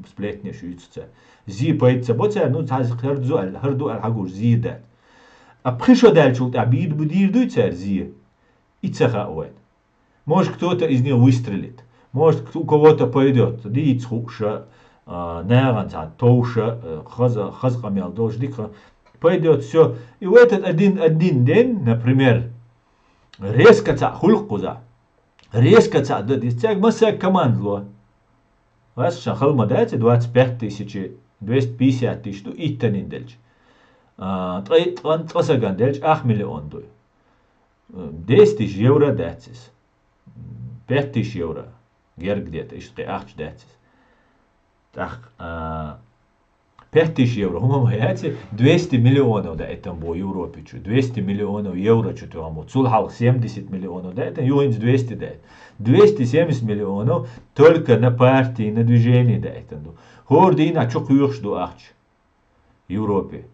сплетнеш юьйцу цара. Зий пайда ца бо цара, ну, цхьа хӀара ду аьлла, хӀара ду аьлла хьагуш зий дац. А пхи шо даьллачул тӀаьхьа бийр бу, дийр дуй цара зий? И ца хаьа вайна. Может, кто-то из них выстрелит. Может, у кого-то пойдёт. Дийца хууша, а, нагӀан цхьа товша, а, хаза, хаза къамел долуш дика. Пойдёт, всё. И в этот один, один день, например, резко цхьаъ хуьлу кхузахь. Резко цхьаъ дан деза. Цаьрга массаьрга команда ло. Ас ша хала ма дац, двадцать пять тысячи, двести пятьдесят тысяч ду иттанин делча. А, ткъе, ткъан, ткъа саган делча ах миллион дуй. Десять тысяч евро дац иза. Пять тысяч евро. Герга где-то, иштта кхин ахча дац иза. ТӀаккха, а, пять тысяч евро, хӀума ма яц, двести миллионов даийтина бу Европе чу, двести миллионов евро чу тоьхна бу. Цул хьалха семьдесят миллионов даийтина, юххе хӀинца двести даийтина. Двести семьдесят миллионов только на партии, на движении даийтина ду. ХӀора дийнахь чу кхоьхуш ду ахча Европе.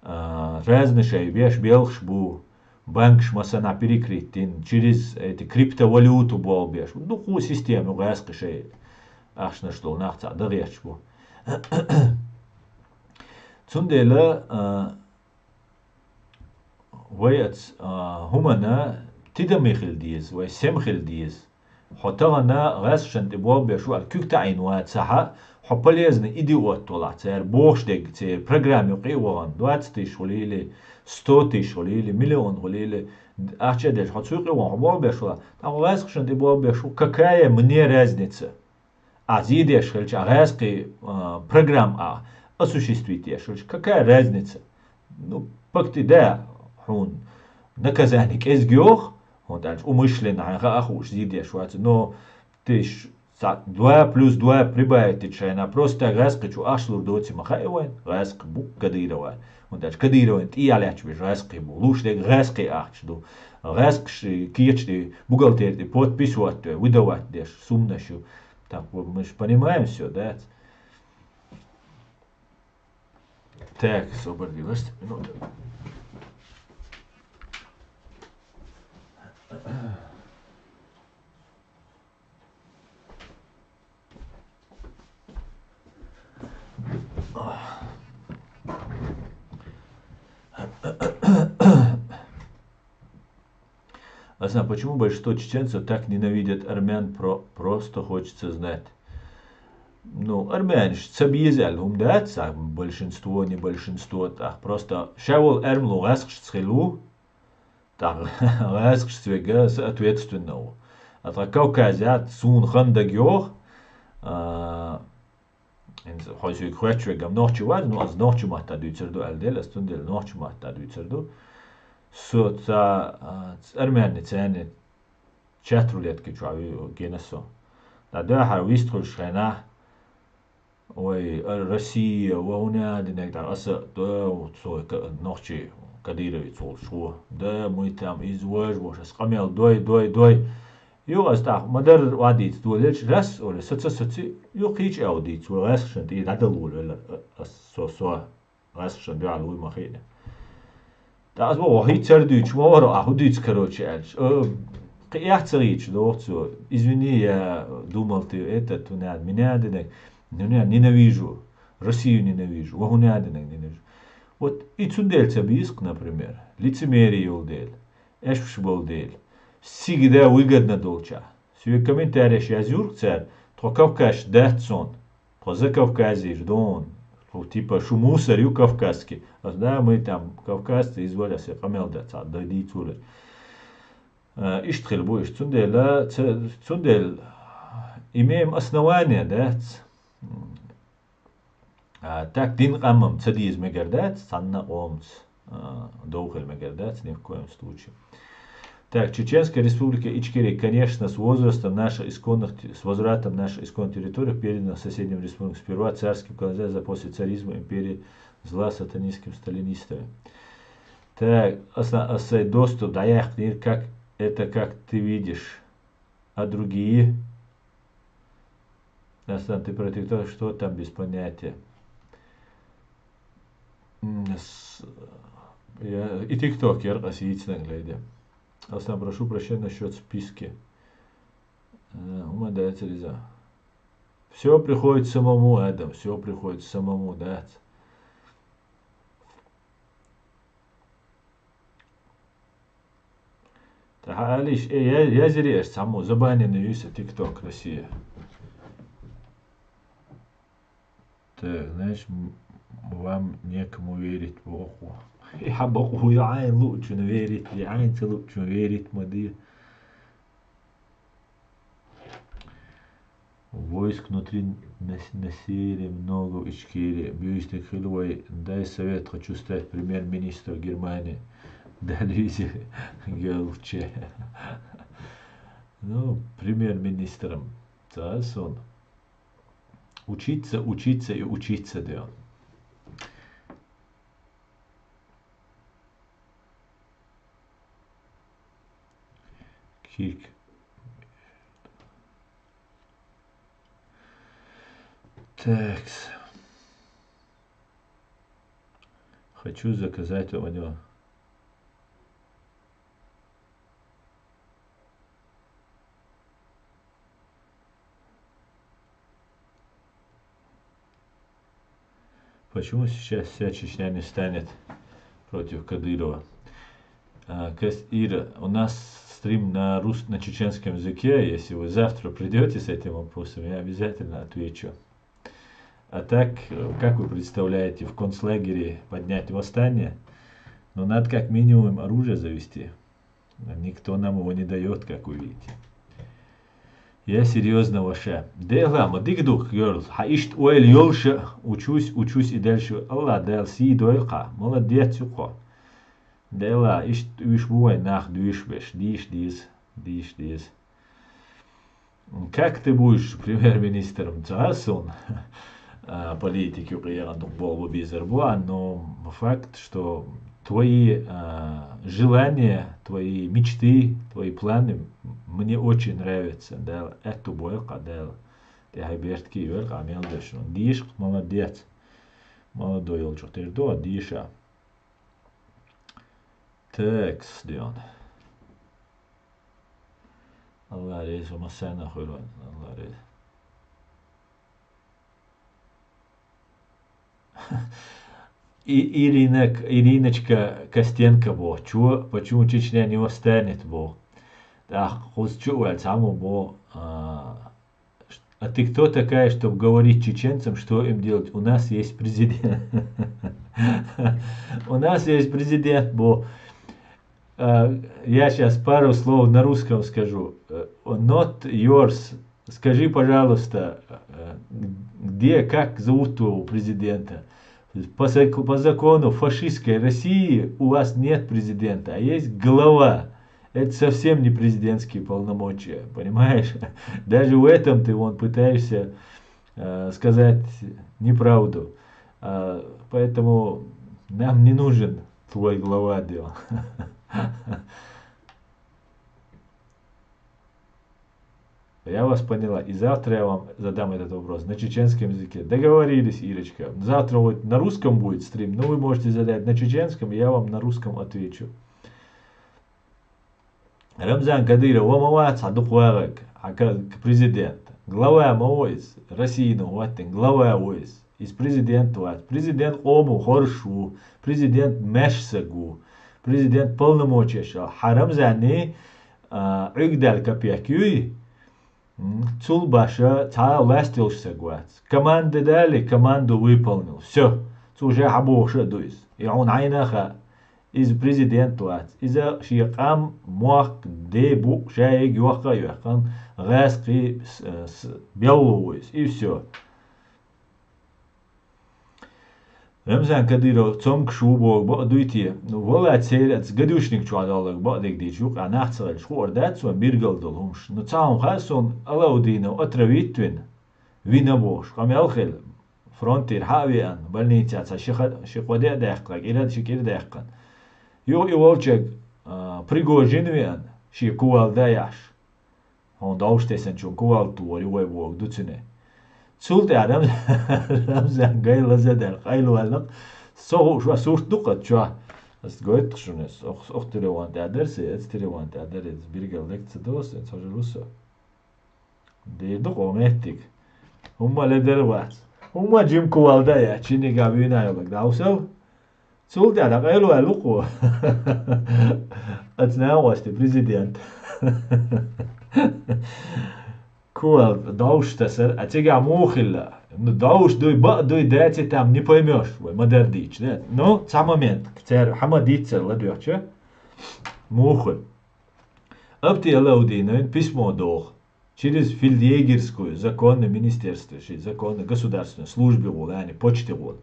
А, разный шайн беш белхаш бу, банкаш массанхьа перекрыть дина, через эти криптовалюту болх беш. Дукха система гӀаьскхи шайн ахчанаш долу нах цхьаъ дан гӀерташ бу. Цундела, а, вай аца, а, хӀумана тидаме хила деза, вай сема хила деза. Хьо тахана гӀаьскхашна тӀе болх беш ву аьлла куьг таӀийна вацахь, хьо полезный идиот валахь, цара бохуш дерг, церан программа юкъа а вахана, двадцать тысяч хуьлийла, сто тысяч хуьлийла, миллион хуьлийла, ахча а деш, хьо цу юкъа а вахана, хьо болх беш валахь, тӀаккха гӀаьскхашна тӀе болх беш ву, какая мне разница? Ахь зий деш хилча, гӀаьскхи, а, программа ахь осуществить еш хилча, какая разница? Ну, пакти да хьуна наказание кӀезиг йоху, хӀунда аьлча умышленно хьайн хаа хууш зий деш вац, но ты ж ца-, два плюс два прибавить дича хьайна, просто так гӀаьскхи чу ахча лур доций ма хаьа вайн, гӀаьскхи бу Кадырова, хӀунда аьлча Кадырован тӀе ялаьтташ беш гӀаьскхи бу, луш дерг гӀаьскхи ахча ду, гӀаьскхаш кечди, бухгалтер тӀе подпись хӀоттаве, выдавать деш сумнаш ю. Так вот мы ж понимаем всё, да? Так, собар дилаш минута. А знаю, почему большинство чеченцев так ненавидят армян, про-, просто хочется знать. Ну, армянаш ца беза аьлла хӀума дац, а, большинство, не большинство, тӀаккха просто шаьвол аьрмло гӀаьскхашца хилла ву, тӀаккха гӀаьскхашца вега соответственно ву. А тха Кавказе яц, суна хан дага йоах, а, хӀинца хьо соьга хоьтташ вега нохчи вац, ну, аз нохчи матта дуьйцар ду аьлла дела, аз цундела нохчи матта дуьйцар ду. Со ца, а, армянни царни чат рулетки чу а ву-, гена со. Да дуьхьара вистхуьлуш хенахь, ой, а, Россия, ва хӀуна динарг тӀара аса, да, цо ка-, нохчи Кадыровец волуш гӀо. Да, мы там, из вож, вож, ас къамел дой, дой, дой. Юха ас тӀаккха ма-дарра охьадийца долелча, раз, оле, саца, саци, юха кхечи а дийца, вай гӀаьскхашна тӀе дӀадала волавелла, а, ас со, со. ГӀаьскхашна дуьхьал вуй ма хиъна. ТӀаккха аз боху, хӀинца ца дуьйцуш ма вара, а хӀун дуьйцу, короче, аьлча. Э, кхин эхь ца гӀийча, доху цо. Извини, я думал, ты этот, хӀуна, меня динарг, хӀуна, ненавижу, Россию ненавижу, ва хӀуна динарг ненавижу. Вот и цундела ца бийскъа, например, лицемерие йолу дела, эшпаш болу дела, сигда выгодно долча. Соьга комментареш язйург цара, тхо кавказча дац цунна. Тхо за Кавказе ду хьуна. Тхо, типа, шу мусор ю кавказский. Ас, да, мы там кавказцы, изволь, ас и къамел дац, а, дай дийцалаш. А, иштта хила бу иштта. Цундела, ца-, цундела имеем основание, дац? А, так, дин къамам ца деза мегар дац, цхьанна а къомаца, а, дов хила мегар дац, ни в коем случае. Так, Чеченская Республика Ичкерия, конечно, с возрастом наших исконных те-, с возвратом наших исконных территорий, переданных соседним республикам, сперва царским колонизаторам, а после царизма империи зла сатанистским сталинистами. Так, аса, аса доступ дӀаяьккхинера, как это, как ты видишь, а другие? Аслан, ты про TikTok, что там без понятия? М, с-, я, и TikTok яра ас йийцинарг, леди. Аслан, прошу прощения насчёт списки. Э, хӀума дац иза. Всё приходит самому, Адам, всё приходит самому, дац. Ткъа хьан алийша, э, я-, язъяра аша цхьаммо, забаненный ю сан TikTok Россия. Так, значит, м-, вам некому верить, боху. И хьан бакъо ю, я Ӏайна луучунна верить, я Ӏайна ца луучунна верить ма де. Войск внутри нас-, на севере много в Ичкерии. Буьйсаниг хила вай, дай совет, хочу стать премьер-министром Германии. Дализи Гелче. Ну, премьер-министром. Ца сон. Учиться, учиться и учиться, да. Кик. Такс. Хочу заказать у него. Почему сейчас вся Чечня не станет против Кадырова? А, Кас-, Ира, у нас стрим на рус-, на чеченском языке. Если вы завтра придёте с этим вопросом, я обязательно отвечу. А так, э, как вы представляете, в концлагере поднять восстание? Но надо как минимум оружие завести. Никто нам его не даёт, как вы видите. Я серьёзно, ваша. Дела, ма дика ду-кх, Гёрл. Хьан иштта ойла йолуша, учусь, учусь и дальше. Аллах Дала сий дойла хьан. Молодец ю хьо. Дела, иштта уьш бу вайн нах дуьйш беш. Дийш деза, дийш деза. Как ты будешь премьер-министром? Ца сон, а, политик юкъа яхана дукха болх бан безар бу, но факт, что твои, а, желания, твои мечты, твои планы мне очень нравятся. Дала аьтту бойла хьан, Дала тӀаьхье беркате йойла хьан мел деш. Дийша, молодец. Молодой йолчух тера ду, дийша. Текс, Дион. Аллах реза, массарна хуьлу, Аллах реза. И-, Ирина, Ириночка Костенко бо. Чего, почему Чечня не восстанет бо? ТӀаккха кхуза чу а ваьлла цхьаммо бо, а, А ты кто такая, чтобы говорить чеченцам, что им делать? У нас есть президент. У нас есть президент, бо, а, я сейчас пару слов на русском скажу. Э, not yours. Скажи, пожалуйста, э, где, как зовут твоего президента? По, зак- по закону фашистской России у вас нет президента, а есть глава. Это совсем не президентские полномочия, понимаешь? Даже в этом ты вон пытаешься э, сказать неправду. А, поэтому нам не нужен твой глава дел. Я вас поняла. И завтра я вам задам этот вопрос на чеченском языке. Договорились, Ирочка. Завтра вот на русском будет стрим, но вы можете задать на чеченском, я вам на русском отвечу. Рамзан Кадыров, ва ма вац хьа дукха вагӀаг, хьа ка-, президент. Глава ма ву из, Россияно хӀоттина глава ву из. Из президент вац. Президент къомо хоржаш ву, президент маьрша саг ву, президент полномочеш йола. Хьа Рамзане, а, Ӏуьрг даьлла капек юй, м, цул баша цхьа а власть йолаш саг вац. Команда дале, команду выполнил. Всё. Цо уже хьабохуш а ду из. И хьуна Ӏайна а хаьа. Иза президент вац. Иза шен къам, мохк, ден букъ шайга йоккха а йоьккхина, гӀаскхий с-, с-, белло ву иза. И всё. Рамзан Кадыров цомгаш ву боху бакъ дуй те? Ну, валлахӀи, церан оцу гадюшник чохь долларг бакъдерг дийча юкъахь нах ца хилча, хуур дац суна биргал долу хӀумаш. Ну, цхьа хӀума хаьа суна, Алаудинов отравить вина, вина бохуш, къамел хилла. Фронтера хьа а веана, больницехь цхьа ши ха-, ши кхо де а даьккхина, кӀира, ши кӀира даьккхина. Юха и волчерг, а, Пригожин веана, шен кувалда а еш. Хьуна довш тесанчунна кувалда тухур ю вай боху ду цуьнан. Цул тӀаьхьа Рам-, Рамзан гай лазадер къайлаваьлла, со хууш ван сурт ду кхаччохь. Ас гойту шуна, ас ох-, ох телефон тӀехь дара се, ас телефон тӀехь дара, ас биргал дерг ца досу, ас хьожа лу со. Дийр ду кхо меттиг. ХӀумма ледара вац. ХӀумма жимку валда а яц, чинниг а вуьйна а йолаг. ДӀавсал? Цул тӀаьхьа къайлаваьлла ву кхо. Аца нагӀошти президент. Кхо вал довш тасар, а цигахь муха хилла? Ну, довш дуй, бакъ дуй, даци там не поймёшь, вай ма-дарра дийча, да? Ну, цхьа момент, цара хьан ма дийццара ладоьгӀча, муха хуьлу? Апти Алаудиновна письмо доху. Через фельдъегерскую законное министерство, ши законно-государственной службе гӀолани, почте гӀола.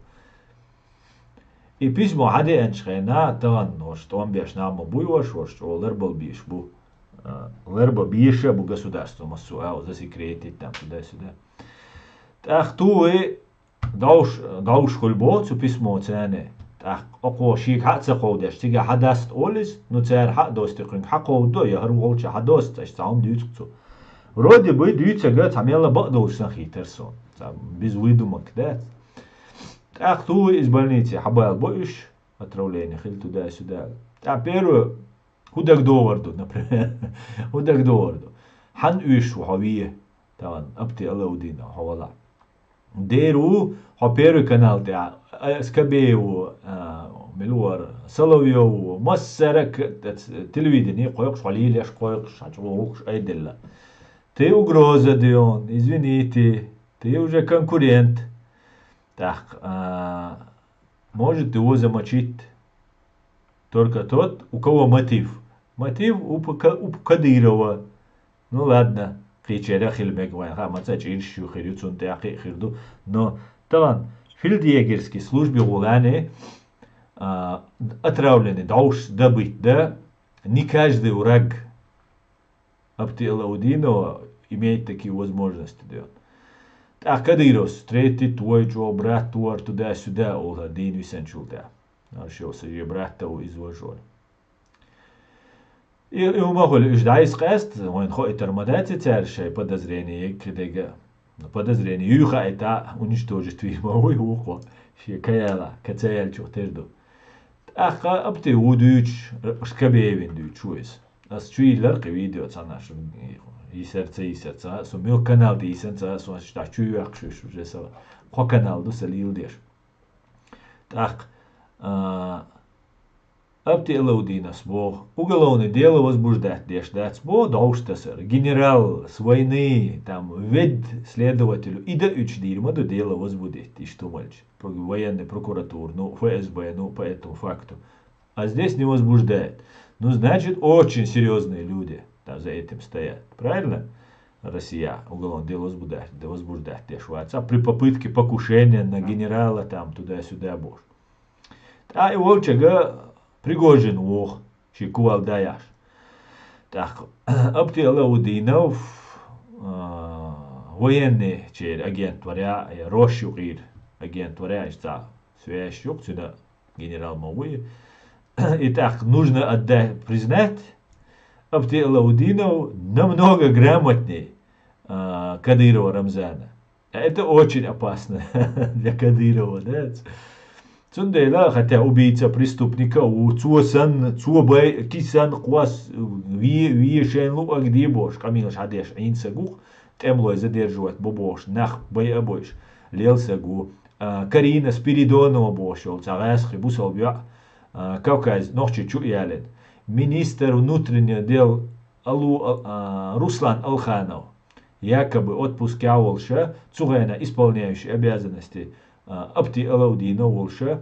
И письмо хьадеанчу хенахь, тахана хӀорш тӀом беш нах ма буй хӀорш, хӀорш чӀогӀа ларбала бийш бу. А, ларба бийша бу государство массо а, а, засекретить там туда-сюда. ТӀаккха тухий, Довш, довш хуьлу боху цу письмоца царна. ТӀаккха окхо шега хьа а ца кховдеш, цигахь хьадаста олу иза, ну, цара хьа а дости кхуьнга, хьа кховдадо, я хӀара волча хьадоста, аша цхьа хӀума дуьйцу цо. Вроде бы дуьйцург цхьа мелла бакъдолуш сан хийтара суна. Цхьа без выдумок дац. ТӀаккха тухий иза больнице хьабалабо уьш, отравление хилла туда-сюда. ТӀаккха первый ХӀун дагадогӀур ду, например? ХӀун дагадогӀур ду? Хьан уьш ву хьо ве? Тахана Апти Алаудинов хьо валахь. Дера ву хьо Первый канал тӀехь, а, Скобеев ву, а, мила вара, Соловьев ву, массара а к-, т-, телевидение кхойкхуш, хьо лелаш кхойкхуш, хьан чӀогӀа гӀуллакхаш айделла. Ты угроза, Дион, извините, ты уже конкурент. ТӀаккха, а, может его замочить только тот, у кого мотив. Мотив у П-, К-, у Кадырова. Ну ладно, кхечера хила мега вайн, ха, маца чӀирш ю хир ю, цунна тӀехь кхин а хир ду. Но тахана фельдъегерский службе гӀолани, а, отравленный довш добыть, да, не каждый враг Апти Алаудинова имеет такие возможности, да. ТӀаккха Кадыровс встретить вай чӀогӀа брат вара туда-сюда, олу дийна висанчул тӀаьхьа. Аша йо, сан жен брат а ву, иза важор. И, и хӀума хуьлу, уьш дӀайса къаьста, вайна хоуьйтур ма дац и цара шайн подозрение егга дега. Но подозрение юй хаийта, уничтожить вийр ма вуй вукхо. Шен ка яла, ка ца яьллачух тера ду. ТӀаккха Апти ву дуьйцуш, Скобеевин дуьйцуш ву иза. Ас чу йиллар кхин видео цхьана, шу йисар ца йисар ца, со муьлхха канал тӀе йисина ца, со аш дӀа чу йоьккхуш уьш уже са кхо канал ду сан лийла деш. ТӀаккха, а, Апти Алаудиновс боху, уголовный дело возбуждать деш дац боху, дӀовш тасар. Генерал с войны, там, вед следователю, и да уьдуш дийр ма ду дело возбудить, иштта хӀуманча. Про-, военная прокуратура, ну, Ф С Б, ну, по этому факту. А здесь не возбуждает. Ну, значит, очень серьёзные люди там за этим стоят. Правильно? Россия уголовное дело возбуждать, да, возбуждать деш вац. А при попытке покушения на генерала там туда-сюда бохуш. ТӀаккха и волчага Пригожин воху, ши кувал даяш. ТӀаккха Апти Алаудинов, а, военный чер агент варя, я Рош юкъир агент варя, иштта связь юкъ, цуьнан генерал ма вуй. И так нужно отдать, признать, Апти Алаудинов намного грамотнее, а, Кадырова Рамзана. Это очень опасно для Кадырова, да? Цундела, хотя убийца, преступника ву, цо санна, цо бай, кисан, кхос, ве, ве шайн луъаг де бохуш, къамелаш хьадеш, Ӏийна саг ву, тӀемалой задерживать бу бохуш, нах бай а бойш, лел саг ву. А, Карина Спиридонова бохуш йолу, цхьа гӀаьсхи бусалба йоӀ, а, Кавказ, Нохчийчу ялина. Министр внутренних дел Алу-, а, а, Руслан Алханов, якобы отпускехь волуша, цу хенахь исполняющий обязанности, а, Апти Алаудинов волуша,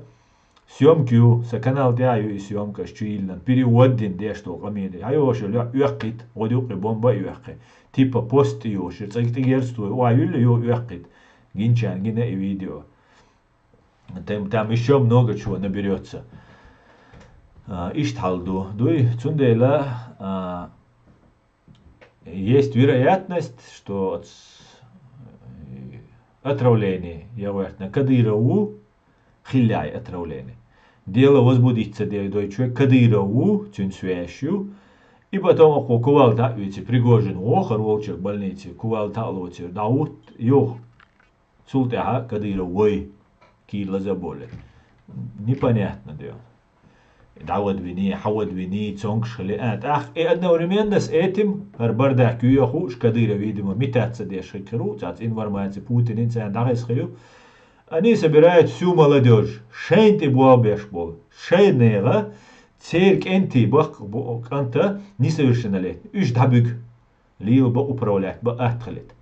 съёмка ю, сан канал тӀехь а ю и съёмка, аш чу йиллина, перевод дина деш долу къамеле. Хьан йоша лоьху оьккхийта, гӀо дуккхи бомба а оьккхи. Типа пост йоша, цӀе тӀегерза той, охьа юьллу ю оьккхийта. Гинчарна гина и видео. Там, там ещё много чего наберётся. А, иштта хьал ду. Дуй, цундела, а, есть вероятность, что отс-, отравление, я говорю, на Кадыров ву, хиллехь отравление. Дело возбудиться де дойчу Кадыров ву, цуьнан связь ю. И потом окхо кувал дӀа а вици, Пригожин вохар волчу больнице, кувал дӀа а лоцийра, дӀа а вутт, юха. Цул тӀаьхьа Кадыров вай, кий лаза боле. Непонятно де. ДӀавадвини, хьавадвини, цонгаш хили. А, тӀаккха и одновременно с этим, хӀара бардак ю я хууш, Кадыров, видимо, митацца деш хир ву, цац информация Путинин царна дӀахеза хир ю. Они собирают всю молодёжь, шайн тӀе болх беш болу, шайн нехан, церан кӀентий баккха бу-, кӀанта, несовершеннолетний, уьш дӀабуьгу. Лийла бан управлять бан атта хилийта.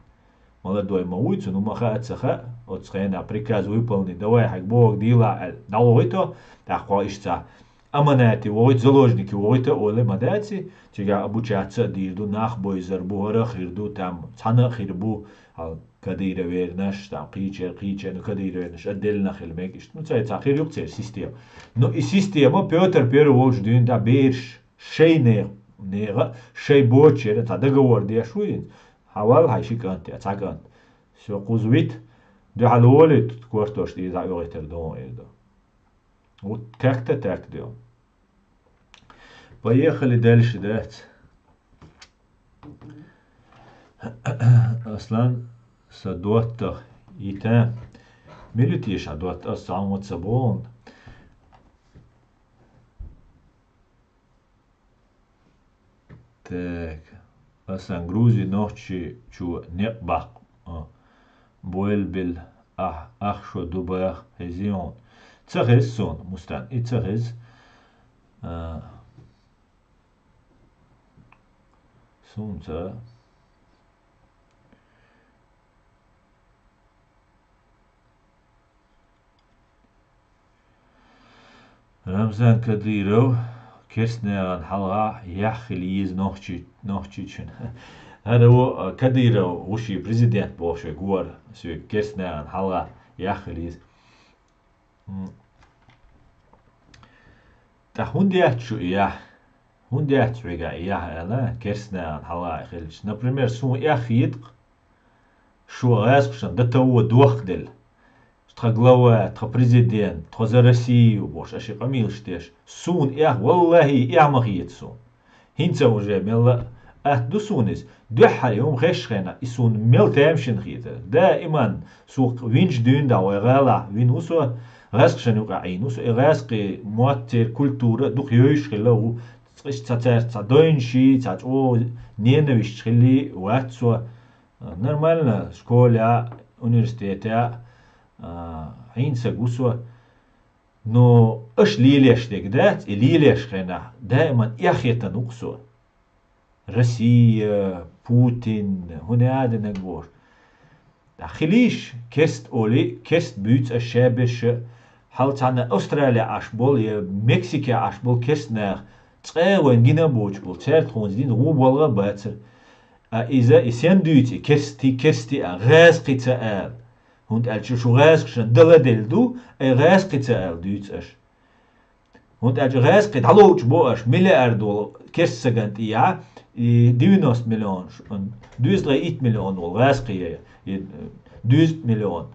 Молодой ма вуй, цунна ма хаа, ца хаьа, оцу хенахь приказ выполни, давай хьайга бохург дийла аьлла, дӀавохуьйту, тӀаккха кхо иштта ца. Аманати вохуьйту, заложники вохуьйту, олий ма дац и, цигахь обучаться а дийр ду, нах бойзар бу, хӀара а хир ду, там цхьана а хир бу, хьал Кадыровнаш, там кхечар, кхечар, ну, Кадыровнаш отдельно хила мега иштта. Ну, цай цхьа хир ю-кх церан система. Ну, и система Пётр Первый волчу дуьйна дӀа бераш, шайн нехан, шайн боцучеран цхьа договор деш ву иза. Хьан валла хьайн ши кӀант я цхьа кӀант? Со кхуза вита, дуьхьал волий, кортош дӀа иза охьаоьгӀийтар ду хьуна иза ду. Вот как-то так делал. Поехали дальше, дац. Аслан, сан доттагӀа йита. Мила йита ша доттагӀа, ас цхьа хӀума ца боху. Так. Асан Грузи Нохчийчу некъ баккха. А. Бойла била, ахь, ах шо ду баха, хезий хьуна? Ца хеза суна, Мустан, и ца хеза. А. Суна ца. Рамзан Кадыров керстанехьан хьалха яхь хила еза Нохчи-, Нохчийчун. ХӀара ву, а, Кадыров ву шен президент бохуш верг вара, соьга керстанехьан хьалха яхь хила еза. М. ТӀаккха хӀунда яц шу и яхь? ХӀунда яц хьоьга и яхь аьлла, керстанехьан хьалха хилча? Например, суна эхь хета-кх, шу гӀаьскхашна д т о дохкаделла. Тхан глава, тхан президент, тхо за Россию бохуш, аша и къамелаш деш. Суна эхь, валлахӀи, эхь ма хета суна. ХӀинца уже мелла а атта ду суна иза. Дуьххьара и хӀума хезачу хенахь, и суна мел тамашийна хетара. Даиман, сух винчу дуьйна дӀа вай гӀалахь вина ву со, гӀаьскхашна юкъахь Ӏийна ву со. И гӀаьскхи мотт, церан культура дукха йовзуш хилла ву. Цкъа иштта цхьа цаьрца цхьа дойнаш, цхьа чӀогӀа ненависташ хилли вац со. Нормально, школехь, университетехь, а, хьийна саг ву со. Но аша лелеш дерг дац, и лелеш хенахь, даиман эхь хетан ву-кх со. Россия, Путин, хӀун аьлла динарг бохуш. ТӀаккха хилийша, керст олий, керст буьйцу аша шаберш а, хьал цхьана Австралия Ӏаш болу я Мексике Ӏаш болу керст нах, цкъа а вайн гина а боцуш болу, цаьрга тхуна дина вон болх а бацара. А иза, и сен дуьйцу, и керсти, керсти а, гӀазкхи ца ала. ХӀунда аьлча шу гӀазкхашна дала делла ду, ай гӀазкхи ца ала дуьйцу аша. ХӀунда аьлча гӀазкхи дӀалоучу бо аша, миллиард волу керст сагана тӀехьа, и девяносто миллион, дезткъе итт миллион волу гӀазкхи я, и дезткъе миллион,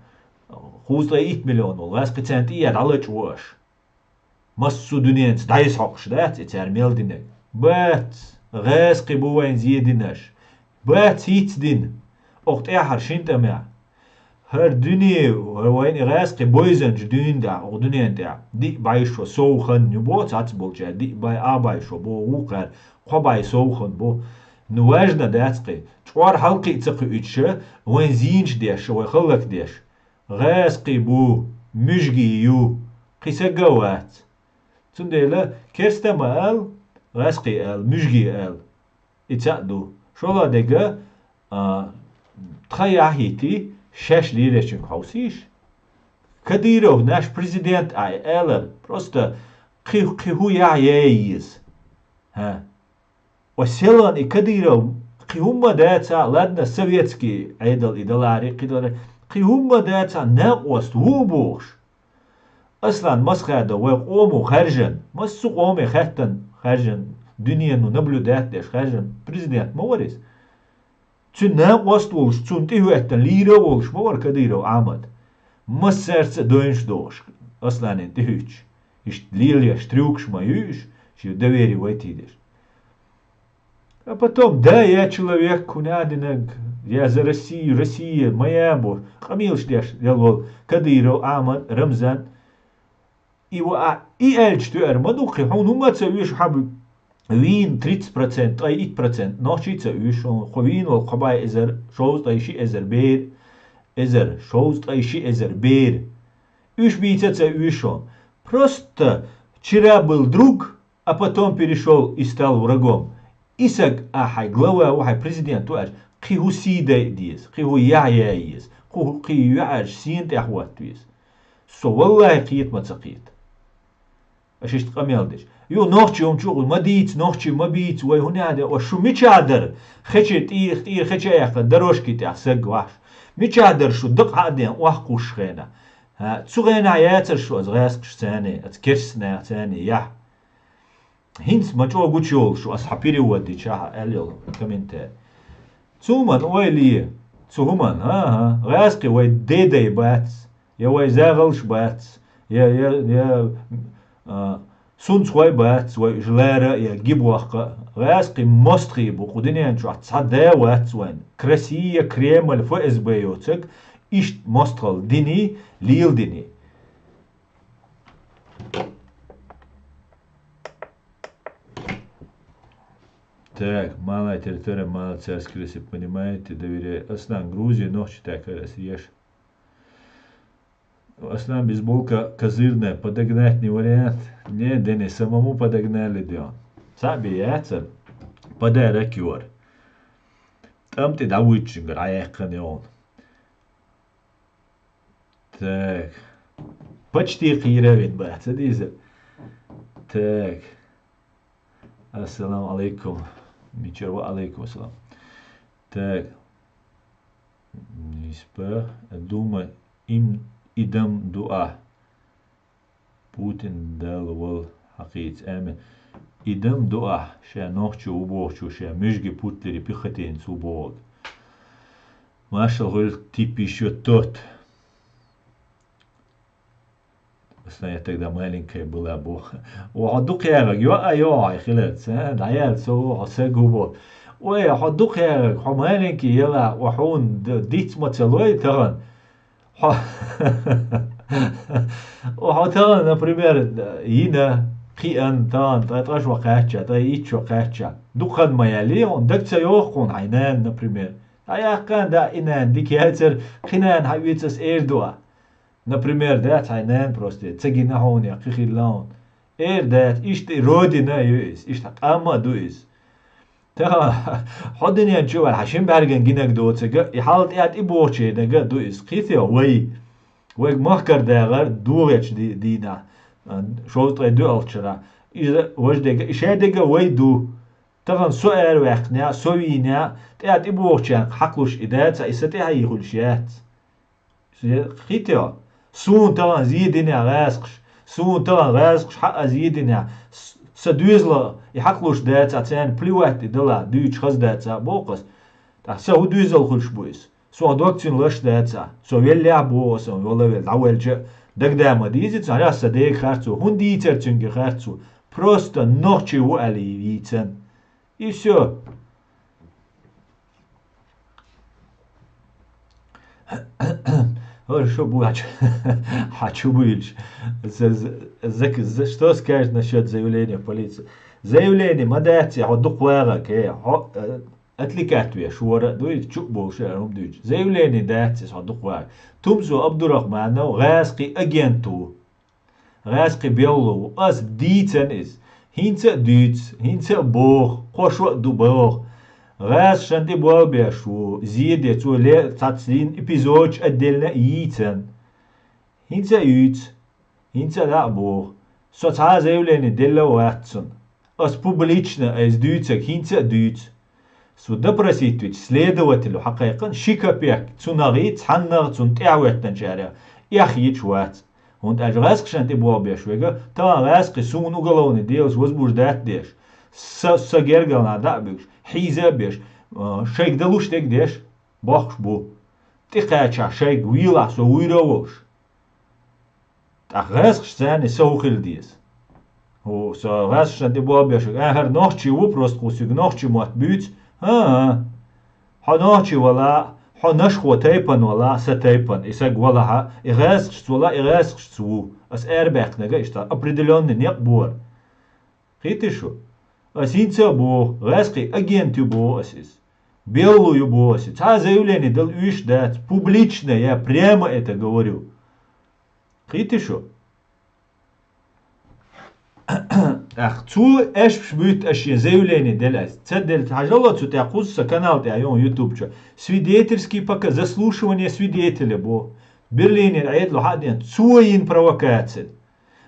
кхузткъе итт миллион волу гӀазкхи царна тӀехьа дӀалачу во аша. Массо а дуьненца дӀайса хьокхуш дац и цара мел динарг? Бац, гӀазкхи бу вайн зен динарш. Бац хӀинца дина, окху тӀаьхьара шина тӀамехь. ХӀара дуьне, хӀара вайна и гӀазкхи бойзанчу дуьйна тӀехь, окху дуьненан тӀехь, диъ бӀе шо сов хан ю бо, цхьацца болчара диъ бӀе, а бӀе шо бо, вукхара кхо бӀе сов хан бо. Ну, важна дац кхин, чкъор хьалкхиъ ца кхуьуьйтуша, вайн зийначу деш, вай хӀаллакдеш. ГӀазкхи бу, муьжгий ю, кхин сага а вац. Цундела керста ма ала, гӀазкхи ала, муьжгий ала. И цхьаъ ду. ШолгӀа дерг, а, тхан яхьийти, шаьш лелачуьнга хьовсийша. Кадыров наш президент ай алар, просто кхин, кхин хӀун яхь яй иза. ХӀа. Ва селан и Кадыров кхин хӀумма дацахь, ладно, советский Ӏедал и даларе, кхидаларе, кхин хӀумма дацахь, накъост ву бохуш. Аслан Масхадов вай къомо хаьржина, массо а къоме хаьттина хаьржина, дуьнено наблюдать деш хаьржина президент ма вара иза. Цуьнан накъост а волуш, цунна тӀехӀоьттина лийра а волуш ма вара Кадыров Ахьмад. Массаьрца а дойнаш дохуш, Асланина тӀехӀуьттуш, иштта лелаеш трюкаш ма ю уьш, шен доверие вайтийдеш. А потом, да, я человек, хӀун а динарг, я за Россию, Россия моя бохуш, къамелаш деш дел волу Кадыров Ахьмад, Рамзан, и ва а, и аьлча тоьар ма ду кхин, хьуна хӀумма а ца оьшу, хьан вийна тридцать процент, ткъе итт процент нохчий а ца оьшу, хьуна кхо вийна волу кхо бӀе эзар, шовзткъе ши эзар бер, эзар, шовзткъе ши эзар бер. Уьш бийца а ца оьшу хьуна. Просто вчера был друг, а потом перешёл и стал врагом. И саг а хьайн глава ву, хьайн президент ву аьлча, кхин хӀун сий дайа деза, кхин хӀун яхь яя еза, кхин хӀун кхин юьхьӀаьржа сийна тӀехь хӀотта веза. Со валлахӀи кхета ма ца кхета. Аша иштта къамел деш. Ю, нохчи хӀума чу а гӀур, ма дийца, нохчи ма бийца, вай хӀун яхьа де, ва шу мичахь дара? Хече тӀера, тӀера хеча а яьккхина, дорожки тӀехь саг вахьаш. Мичахь дара шу дакъа хьа а ден, охьакхуссуш хенахь? ХӀа, цу хенахь яцара шу аса гӀаскхаш царна, аса керстанаха царна яхь? ХӀинца ма чӀогӀа гучуйолуш ву аса хьан перевод дичахьа аьлла йолу комментарий. Цу хӀуман ойла е, цу хӀуман, хӀан-хӀа, гӀаскхи вай дедай бац, я вай загӀалш бац, я, я, я, а, сунцхой бац, вай уьш лара а, я гибохка а. ГӀаскхи мостагӀий бу, кху дуьнен чохь цхьа да а вац вайн. К России, Кремль, Ф С Б йоцург, иштта мостагӀалла диний, леладиний. Так, малая территория, малоцарский, если понимаете, доверяю. Аслан, Грузия, нохчи так раз ешь. Аслан, бейсболка козырная, подогнать не вариант. Не, да не, самому подогнали, да. Цхьаъ бен яцара, подарок йора. ТӀам тӀе дӀавуьйтуш гара Ӏаяьккхина йолу. Так. Почти кхийравина бац, ца дийза? Так. Ассаламу алейкум. Мичара ва алейкум ассалам. Так. Ниспа. Дума им идам дуа. Путин Дала вала хьакхийца. Амин. И дам ду ахь, ша нохчо ву бохучо, ша муьжги путлери пиххатенца ву боху. Маршал гӀуьллу типа йиш йоттот. Аса я тогда маленькая была боху. Ва хьо дукхагӀаг йо а йо хьо хиларца, а? ДӀаяьлла со ву хьо саг ву боху. Ой, хьо дукхагӀаг, хьо маленький яла, ва хьуна д-, диц ма ца лой тахана. Хьо, хьо тахана, например, йина, кхиъна, тахана, ткъа ткъа шо кхаьчча, ткъа итт шо кхаьчча. Дукха хан ма яьллий хьуна, дага ца йоху хьуна хьайн нана, например. ДӀаяьккхана, да, и нана дика яцара, кхин нана хьан вецас эр ду а. Например, дац хьайн нана просто, ца гина хьуна, я кхин хилла хьуна. Эр дац, иштта и родина ю иза, иштта къам а ду иза. Тахан хьо динен чу вара, хьан шин бӀаьрган гинаг доцага, и хьал тӀаьтӀа и бохучернага ду иза. Кхетий вай? Вайга махкара дагӀар догӀечу ди-, дийнахь, а, шовзткъе дуьалчара. Иза важа дега, и шадега вай ду. Тахан со араваьккхинехь, со вийнехь, тӀаьтӀа и бохучарна хьакхалуш и дац, и са тӀаьхьа хуьлуш яц. Кхетий хьо? Суна тахан зе динехь гӀазкхаш, суна тахан гӀазкхаш хьаъа зе динехь, с-, сан доьзалах и хьакхалуш дацахь, царна плевать и далахь, дуьйцуш хаза дацахь, боху ас. ТӀаккха сан хӀун доьзал хуьлуш бу иза? Сон дог цуьнан лаш дацахь, со веллехь а боху ас, сан велла а велла, дӀаваьлча а дагадама дийзира цунна, хьан сан дега харцо, хӀунда дийцара цуьнга харцо? Просто нохчий ву аьлла йийцан. И всё. ХӀара шу бу хьачу, хьачу буьйлуш. З-, з-, зак-, з-, что скажешь насчёт заявления в полицию? Заявление ма дац, хьо дукха вагӀа, ке, хьо, э, отвлекать веш, вара а дуй, чу а болуш, хӀара хӀума дуьйцу. Заявление дац, хьо дукха вагӀа. Тумсо Абдурахманов гӀазкхи агент ву. ГӀаьскхи беллу ву. Ас дийцан иза. ХӀинца а дуьйцу, хӀинца а боху, кхо шо а ду боху. ГӀаьскхашна тӀе болх беш ву, зе де цо ле цхьацца дийна эпизодаш отдельно а йийцан. ХӀинца а юьйцу, хӀинца а дӀа а боху. Со цхьа а заявление делла а вац цунна. Ас публично айса дуьйцург хӀинца а дуьйцу. Цо допросить вича следователю хьакхайкхина ши капек цунах йийца, цхьаннах цунна тӀаьхьахӀоьттинчарех эхь йича вац. ХӀунда аьлча гӀаьскхашна тӀе болх беш верг, тахана гӀаьскхи суна уголовный делаш возбуждать а деш, са, са гергара дӀа а буьгуш, хьийза а беш, а, шайга далуш дерг деш, бохкуш бу. ТӀекхачахь шайга вийлахь со вуйра а волуш. ТӀаккха гӀаьскхашца царна со хӀун хила деза? ХӀу, со гӀаьскхашна тӀе болх беш верг, ахьа, хӀара нохчи ву, просто кху соьга нохчи мотт буьйцу. ХӀан-хӀа. Хьо нохчи валахь, хьо нашхо тайпана валахь, сан тайпана, и саг валахь, и гӀаьскхашца валахь, и гӀаьскхашца ву. Ас арабаьккхинарг иштта определённый некъ бу хӀара. Кхетий шу? Ас хӀинца а боху, гӀаьскхи агент ю боху ас иза. Беллу ю боху ас иза. Цхьа а заявление дала уьш дац. Публично я прямо это говорю. Кхетий шу? ТӀаккха цо аьшпаш буьйцу ас шен заявление делла ас. Ца делла, хьажал цу тӀехь кхузза сан канал тӀехь ю YouTube чу. Свидетельский пока, заслушивание свидетеля боху. Берлинера Ӏедало хьа а деана, цо йина провокаци.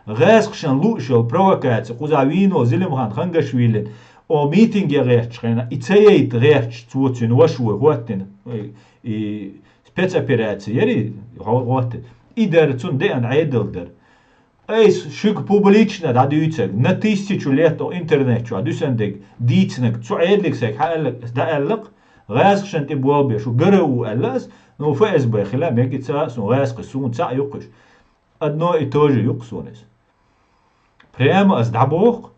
ГӀаьскхашна лууш йолу провокаци, кхузахь вийна волу Зелимхан Хангашвилина, о, митинге гӀерташ хенахь, и ца яйта гӀерташ, цо цуьнан ваша вуй хӀоттина, и, и спецопераци яра и хӀо-, хӀоттина. И дара цунна деана Ӏедал дара. Айса шуьга публично дӀадуьйцург, на тысячу лет о интернет чохь дуьсаннарг дийцинарг, цу Ӏедале сайга хьааьлларг ас дӀааьлла-кх, гӀаьскхашна тӀе болх беш ву, ГРУ аьлла ас, ну, ФСБ хила мегий ца а, суна гӀаьскхи суна цхьаъ ю-кх уьш. Одно и то же ю-кх суна иза. Прямо ас дӀабоху-кх,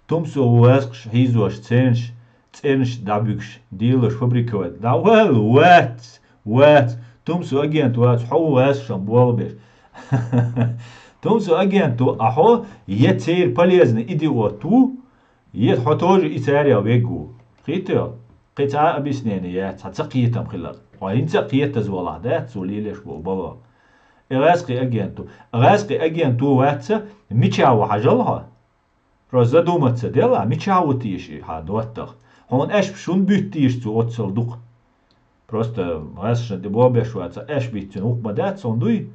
Тумсо ву гӀаьскхаш хьийзош, цернаш, цӀернаш дӀабуьгуш, делош, фабриковать. ДӀавала, вац, вац, Тумсо агент вац, хьо ву гӀаьскхашна болх беш. Тумсо агент ву, а хьо я церан полезный идиот ву, я хьо тоже и царех верг ву. Кхетий хьо? Кхин цхьа а объяснение яц, хьан ца кхетам хилар. Хьо хӀинца а кхетаза валахь, дац цо лелош болу бало. И гӀаьскхи агент ву. ГӀаьскхи агент ву вац, мичахь ву хьажал хьо? Просто задуматься делахь, мичахь ву теша и хьан доттагӀа? Хьуна аьшпаш хӀунда буьтту теша цо оццул дукха? Просто гӀаьскхашна тӀе болх беш вац, аьшпаш битта цуьнан хӀума дац хьуна дуй?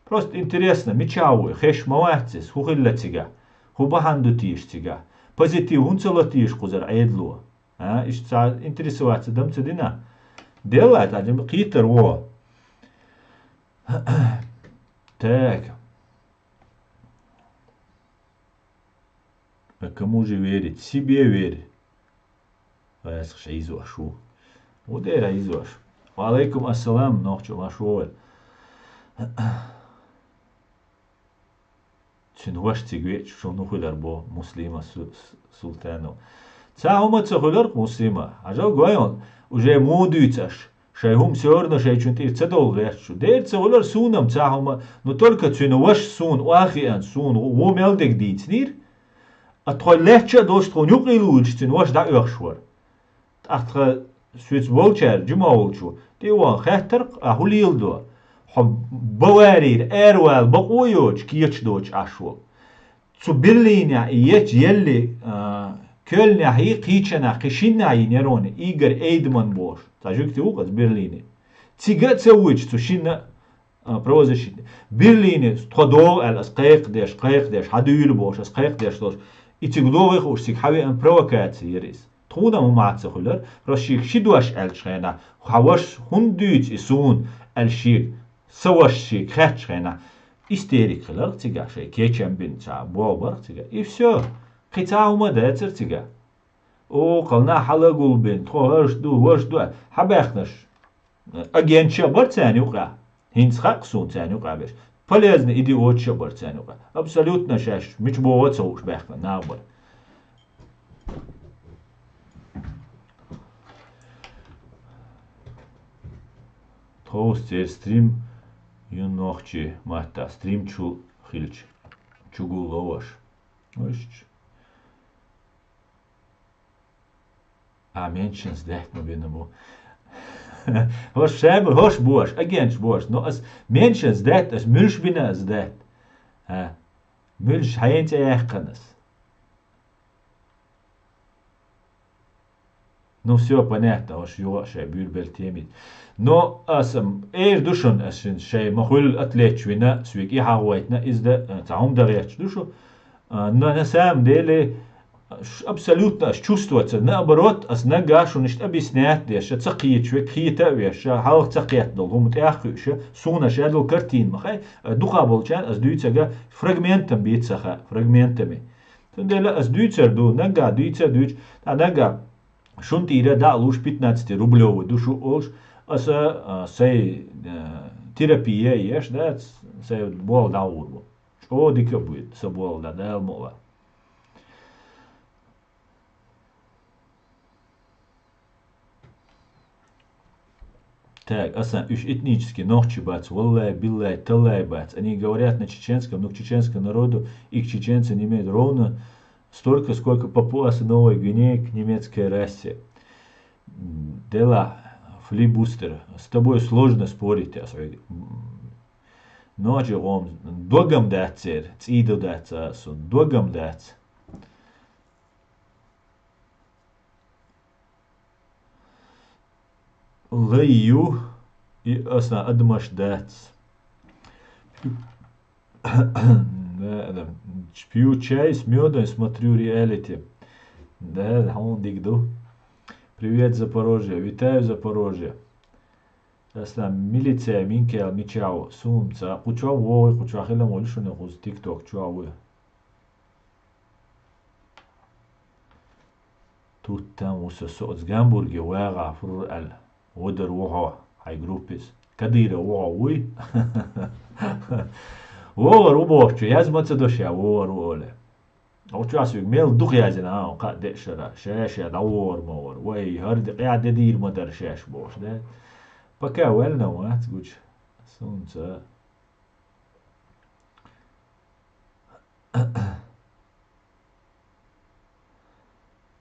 Просто интересно, мичахь ву и, хезаш ма вац иза, хӀун хилла цигахь? ХӀун бахьана ду теша цигахь? Позитив хӀунда ца ло теша кхузара Ӏедало? А, иштта цхьа интересоваться дам ца дина? Делла, тӀаккха кхетар ву. Так. А кому же верить? Себе верь. ГӀаьскхаш хьийзош ву. ХӀун дера хьийзош? Ва алайкум ассалам, нохчо, марша вогӀийла. Цуьнан ваша цига веача, шуна хӀун хилар боху Муслима Су-, Су-, Султанов. Цхьа хӀума ца хуьлура-кх Муслима. Хьажал гой хьуна, уже муха дуьйцу аш? Шайн хӀума сорна шайчун тӀера ца довла гӀерташ шу. Дера ца хуьлура суна-м цхьа хӀума, ну только цуьнан ваша суна охьахиъна, суна ву мел дерг дийцинера. А тхо лаьтташ а долуш тхуна юкъе луьйча цуьнан ваша дӀаоьхуш вара. ТӀаккха тхан соьца болчара, жима волчо, тӀе а вахана хаьттар-кх, а хӀун леладо? Хьо Баварийра аравала бакъо йоцуш, кеча доцуш Ӏаш ву. Цу Берлинехь и ечу елли, а, Кёльнехь и кхечанхьа кхин шиннахь йина яроне, Игорь Эйдман бохуш. Цхьа жуьгти ву-кх аса Берлине. Цига а ца вуьйцуш цу шинна а, правозащитник. Берлине тхо догӀу аьлла, ас кхайкхадеш, кхайкхадеш, хьадуьйла бохуш, ас кхайкхадеш долуш. И цига догӀий хууш, цига хьавеана провокаци яра иза. Тхуна хӀума ца хуьлура, просто шега ши дош аьллачу хенахь, хьан вашас хӀунда дуьйцу и суна, аьлла шега, сан вашас шега хаьттачу хенахь, истерика хиларх цигахь, шайн кечам бина цхьа болх барх цигахь. И всё. Кхин цхьа хӀума дацара цигахь. О, кхалнах хьала гулбина, тхо хӀорш ду, ваш ду, хьан баьхнаш? Агентша а бара царна юкъа. ХӀинца хаьа суна царна юкъа берш. Полезный идиотша а бара царна юкъа. Абсолютно шаьш мича богӀу а ца хууш баьхна нах бара. Тховса церан стрим ю нохчийн маттахь, стрим чу хилча, чугулло ваша. Вуьшта. А, меншанс даьтта ма бина бу. ХӀорш шайбар, хӀорш бу аш, агенташ бу аш. Но ас меншанс даьтта, ас муьлш бина ас даьтта. А, муьлш хьайна цӀе яьккхина ас. Ну, всё понятно, аш юха а шайн буьйр бел темит. Но ас, ам, эр ду шуна, ас шин шайн ма хуьллу атлетча вина, соьга и хьагӀойтина, иза да, а, цхьа хӀума дан гӀерташ ду шу. А, но на самом деле, ш-, абсолютно аш чувствоваться, наоборот, ас наггахь шуна иштта объяснять деш, ша ца кхеташ верг кхета а веш, ша хьалха ца кхетта долу хӀума тӀехь а кхуьуш, суна ша долу картина ма хай, а, дукха болчарна ас дуьйцург фрагментам бийца ца хаьа, фрагментами. Цундела ас дуьйцур ду, наггахь дуьйцу а дуьйцу, тӀаккха наггахь шун тӀера дӀа а луш, пятнадцатирублёвый ду шу олуш, аса, а, сайн, а, терапия а еш, да, сайн болх дӀагӀур бу. ЧӀогӀа дика а буьйцу, сан болх дӀа, Дала мукъ лахь. Так, асан, уьш этнически нохчий бац, валлай, биллай, таллай бац. Они говорят на чеченском, но к чеченскому народу и к чеченцам имеют ровно столько, сколько папуасы Новой Гвинеи к немецкой расе. М, дела, флибустер, с тобой сложно спорить, ас хьоьга. М, ночи гӀом, догам дац церан, цӀий ду дац аса, догам дац. Лай ю, и аса адамаш дац. Да, да. Пью чай с мёдом, смотрю реалити. Да, хьуна дика ду. Привет, Запорожье. Витаю, Запорожье. Аса милиция минкел мича ву? Сумца. Кху чохь вогӀу, кху чохь хилла волу шуна кхуза тикток чохь ву. Туттам ву со, со оцу Гамбурге вагӀахь фур аьлла. Вадар ву хьо, хьайн группис. Кадыра ву хьо, вуй? ВогӀар ву бохучу, яз ма ца до ша, вогӀар ву оле. Оцу чохь соьга мел дукха яздина, а, кхаа деа шара, ша-ша дӀавогӀар ма вара. Вай, хӀара де къаьхьа де дийр ма дара шаьш бохуш, да? Пока ваьлла вац гуча. Сунца.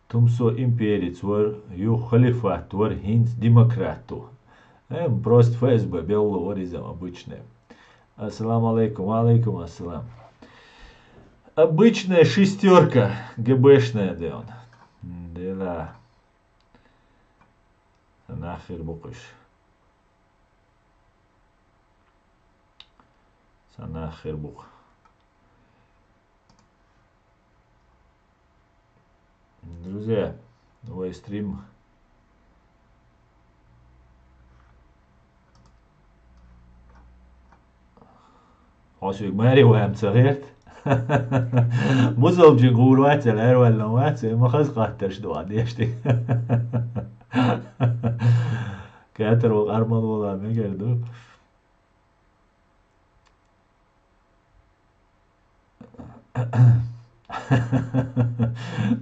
Тумсо имперец вар, ю халифат вар, хӀинца демократ ву. Эм, просто ФСБ белла вар иза обычная. Ассаламу алейкум, ва алейкум ассалам. Обычная шестёрка, ГБшная, да он. Дела. Нахер букъуш. Сан нах хир бу-кх. Друзья, вай стрим. Хьо соьга маре ван ца гӀерта? Бузалчуьнга гӀур вац, аьлла, аьрваллан вац, ма хаза хаттарш ду а деш тӀе. Катар ву къармал вала мегар ду.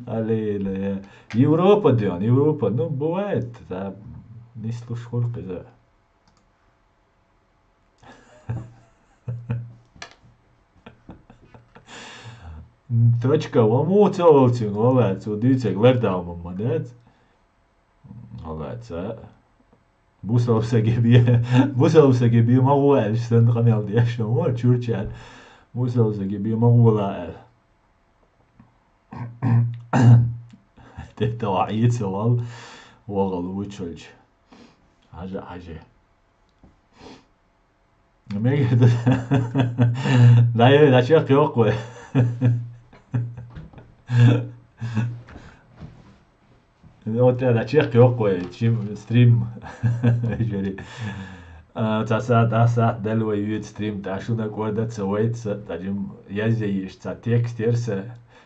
Аллилуйя. Европа ден, Европа. Ну, бывает, да, не слушай, сколько за. Точка, ва муца волчун, вала, цу дицек лердал мамма, да? Вала, ца. Бусалба саги бе, бусалба саги бе ма гӀо аьлча санна къамел деш ма вар чурчаьрца. Бусалба саги бе ма гӀола аьлла. Тетта ваӀийца вал вогӀал вучулча. Хьажа, хьажа. Мега да. Да, е, да, чекх йоккхой. Вот я, да, чекх йоккхой, чим стрим. Жери. А, ца са, да, са, дал вай вид стрим, та шуна кода ца вайца, та жим язде еш, ца текст ерса,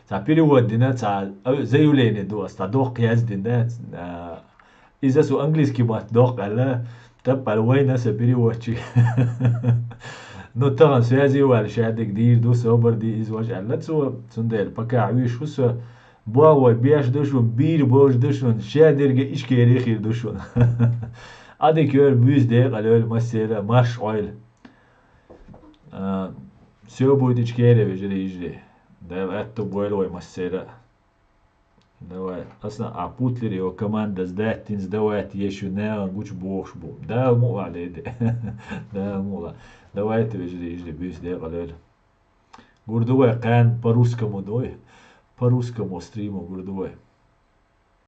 ца перевод дина, ца, а, заявление ду, ца докх яздина, а, иза су английский мат докх аьлла, таппал вайна са переводчик. Ну, тахан связи вал шадик дир ду, собар ди из важ аьлла, цу, цундел, пока виш ху со, бо вай беш ду шун, бир бож ду шун, шадирга ишкери хир ду шун. Ади кёр буз де, къалёл массера, марш ойл. А, всё будет ишкери, вежери, ижри. Дайл атто бойл вай массера. Давай. Асна а Путлер его команда сдать, тин сдавать, ещё не гуч бохш бу. Да, мула леди. Да, мула. Давайте, вежди, ижди, бюс, де, къалёл. Гурдувай, къан по-русскому, дой. По-русскому стриму, гурдувай.